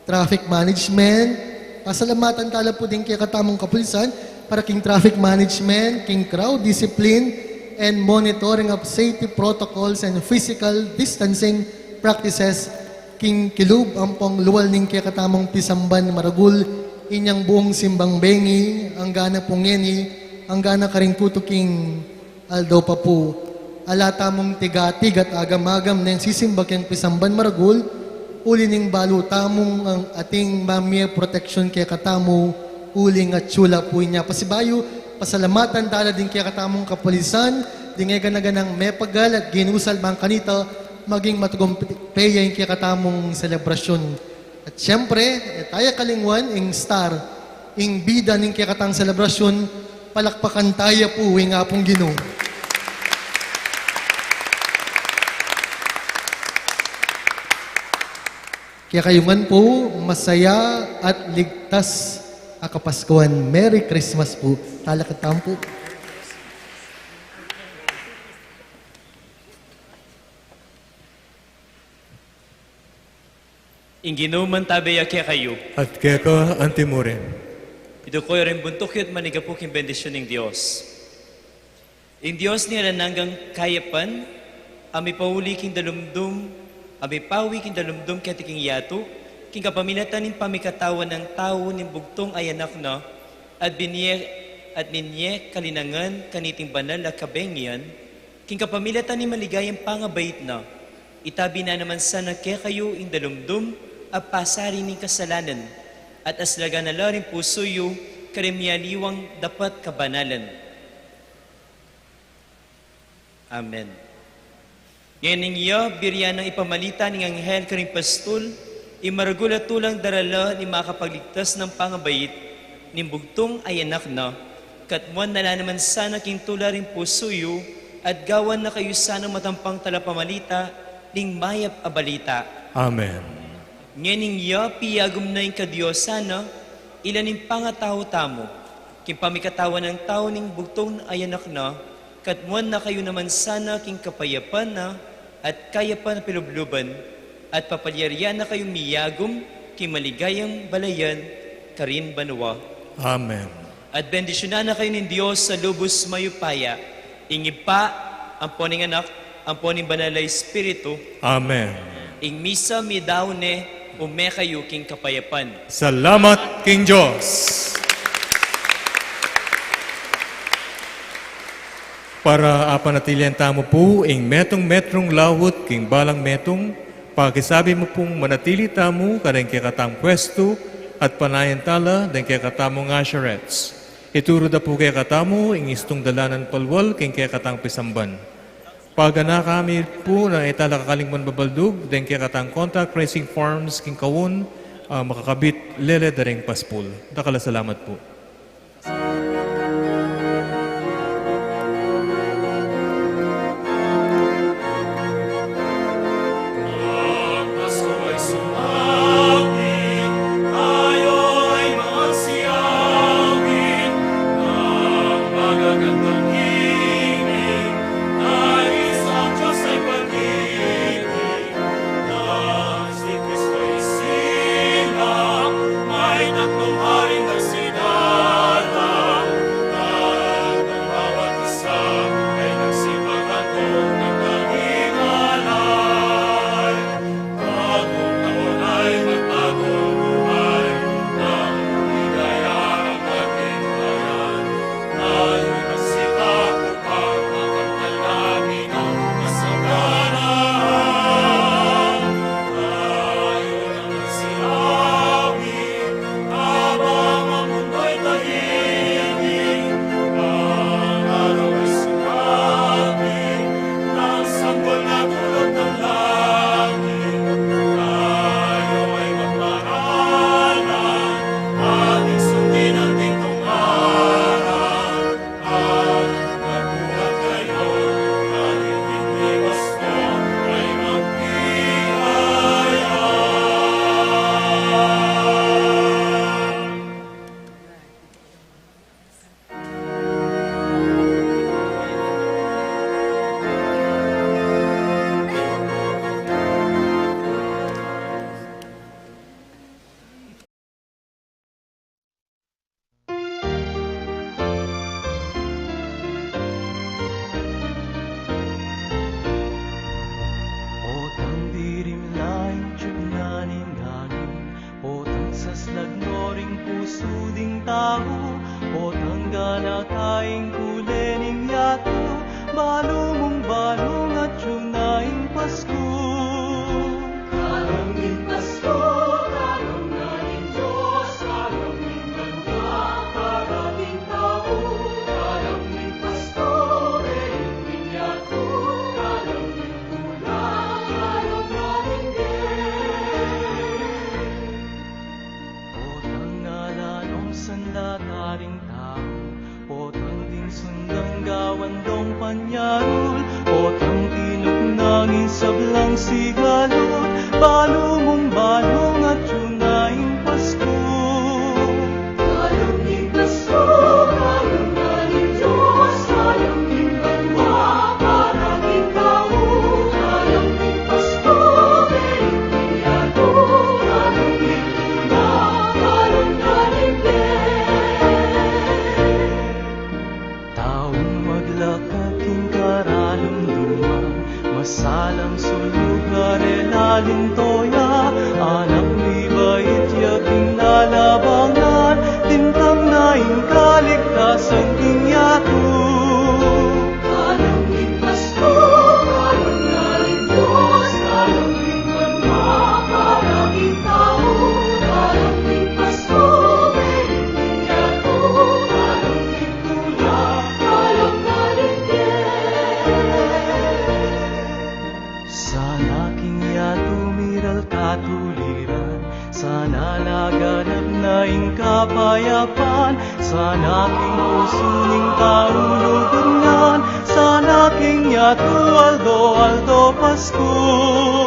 traffic management, pasalamatan tala pu ding kekatamung kapulisan para king traffic management, king crowd discipline, and monitoring of safety protocols and physical distancing practices, king kilub ampong lual ning kekatamung pisamban maragul, inyang buung simbang bengi, anggana pu ngeni, anggana karing tutu king aldo pa pu. Ala tamung tigatig at agam-agam neng sisimba keng pisamban maragul, uli ning balu tamung ating mamie proteksyun kekatamu, uling atyu la pu inya. Pasibayu, pasalamatan tala ding kekatamung kapulisan, ding e gana-ganang mepagal at ginusal bang kanita maging matagumpe ya ing kekatamung selebrasyun. At siyempre, e taya kalingwan ing star, ing bida ning kekatang selebrasyun, palakpakan taya pu ing Apung Ginu. Kekayu ngan pu, masaya at ligtas a Kapaskuhan. Merry Christmas pu. Talakad tamu pu. Ing Ginu mantabe ya kekayu. At keka anti mu rin. Iduku yu ring buntuk yu at manigapu king bendisyun ning Dios. Ing Dios ning alang anggang kayapan, a mipauli king dalumdum, a mipawi king dalumdum keti king yatu, king kapamilatan ning pamikatawan nang tau ning bugtung a Anak na, at binie, at minie kalinangan kaniting banal a kabengian, king kapamilatan ning maligayang pangabait na, Itabi na naman sana kekayu ing dalumdum a pasari ning kasalanan, at aslagan na la ring pusu yu karing miyaliwang dapat kabanalan. Amen. Ngening iya, buri ya nang ipamalita ning anghel karing pastul ing maragul a tulang darala ning makapagligtas nang pangabait ning bugtung a Anak na, katmuan na la naman sana king tula ring pusu yu, at gawan na kayu sanang matampang talapamalita ning mayap a balita. Amen. Ngening iya, piyagum na ing kadiosan na, ila ning pangatau tamu, king pamikatawan nang tau ning bugtung a Anak na, katmuan na kayu naman sana king kapayapan na, at kayapan a pilubluban, at papalyarian na kayung miyagum king maligayang balayan karin banua. Amen. At bendisyunan na kayu ning Dios a lubus mayupaya, ing Ibpa, ampo ning Anak, ampo ning Banal a Espiritu. Amen. Ing misa midaun ne, ume kayu king kapayapan. Salamat king Dios. Para apanatilian tamu pu ing metung-metrung laut king balang metung, pakisabi mu pung manatili tamu kareng kekatang pwestu at panayan tala deng kekatamung usherettes. Ituru da pu kekatamu ing istung dalanan palual king kekatang pisamban. Paganaka mi pu na e tala kakalingwan babaldug deng kekatang contact tracing forms king kaun a makakabit lele da ring paspul. Dakal a salamat pu. Si Kristo isilang, may tatlung haring nagsidala, at ang bawat isa ay nagsipagatong ng kalingalay. Bagong taon ay magbago buhay, ng ligaya ang ating bayan. Tayo'y magsipag upang makamtan natin ang kasalanan. Tayo nang magsiawit habang ang mundo'y tahimik. Ang araw ay sumapit, ang sanggol natulog ng langit. Tayo ay magparalan, ating sundin ang digtong aral. At magbuhat kayo, kahit hindi Pasko, ay magbigay. Potang dirim la ing tiyug na ning angin, potang saslag no ring pusu ding tau, potang ganaka ing kule ning yatu, balu mung balu ngan atyu na ing Pasku. Kalang ning Pasku, kalang na ning Dios, kalang ning banua, para king tau, kalang ning Pasku, reyung ning yatu, kalang ning tulang, kalang na ning Dios. Potang ala nong sanda karing tau, potang ding sundang gawan dong panyarul, potang tinuknang ing sablang sigalud, balu mung balu ngan atyu na ing Pasku. Kalang ning Pasku, kalang na ning Dios, kalang ning banua, para king tau, kalang ning Pasku, reyung ning yatu, kalang ning tulang, kalang na ning Dios. Taung maglakad king karalumluman, masalang sulug a rela ning toya, Tuliran, sana laganap na ing kapayapan, sana king pusu ning tau lugud ngan, sana king yatu aldo-aldo Pasku.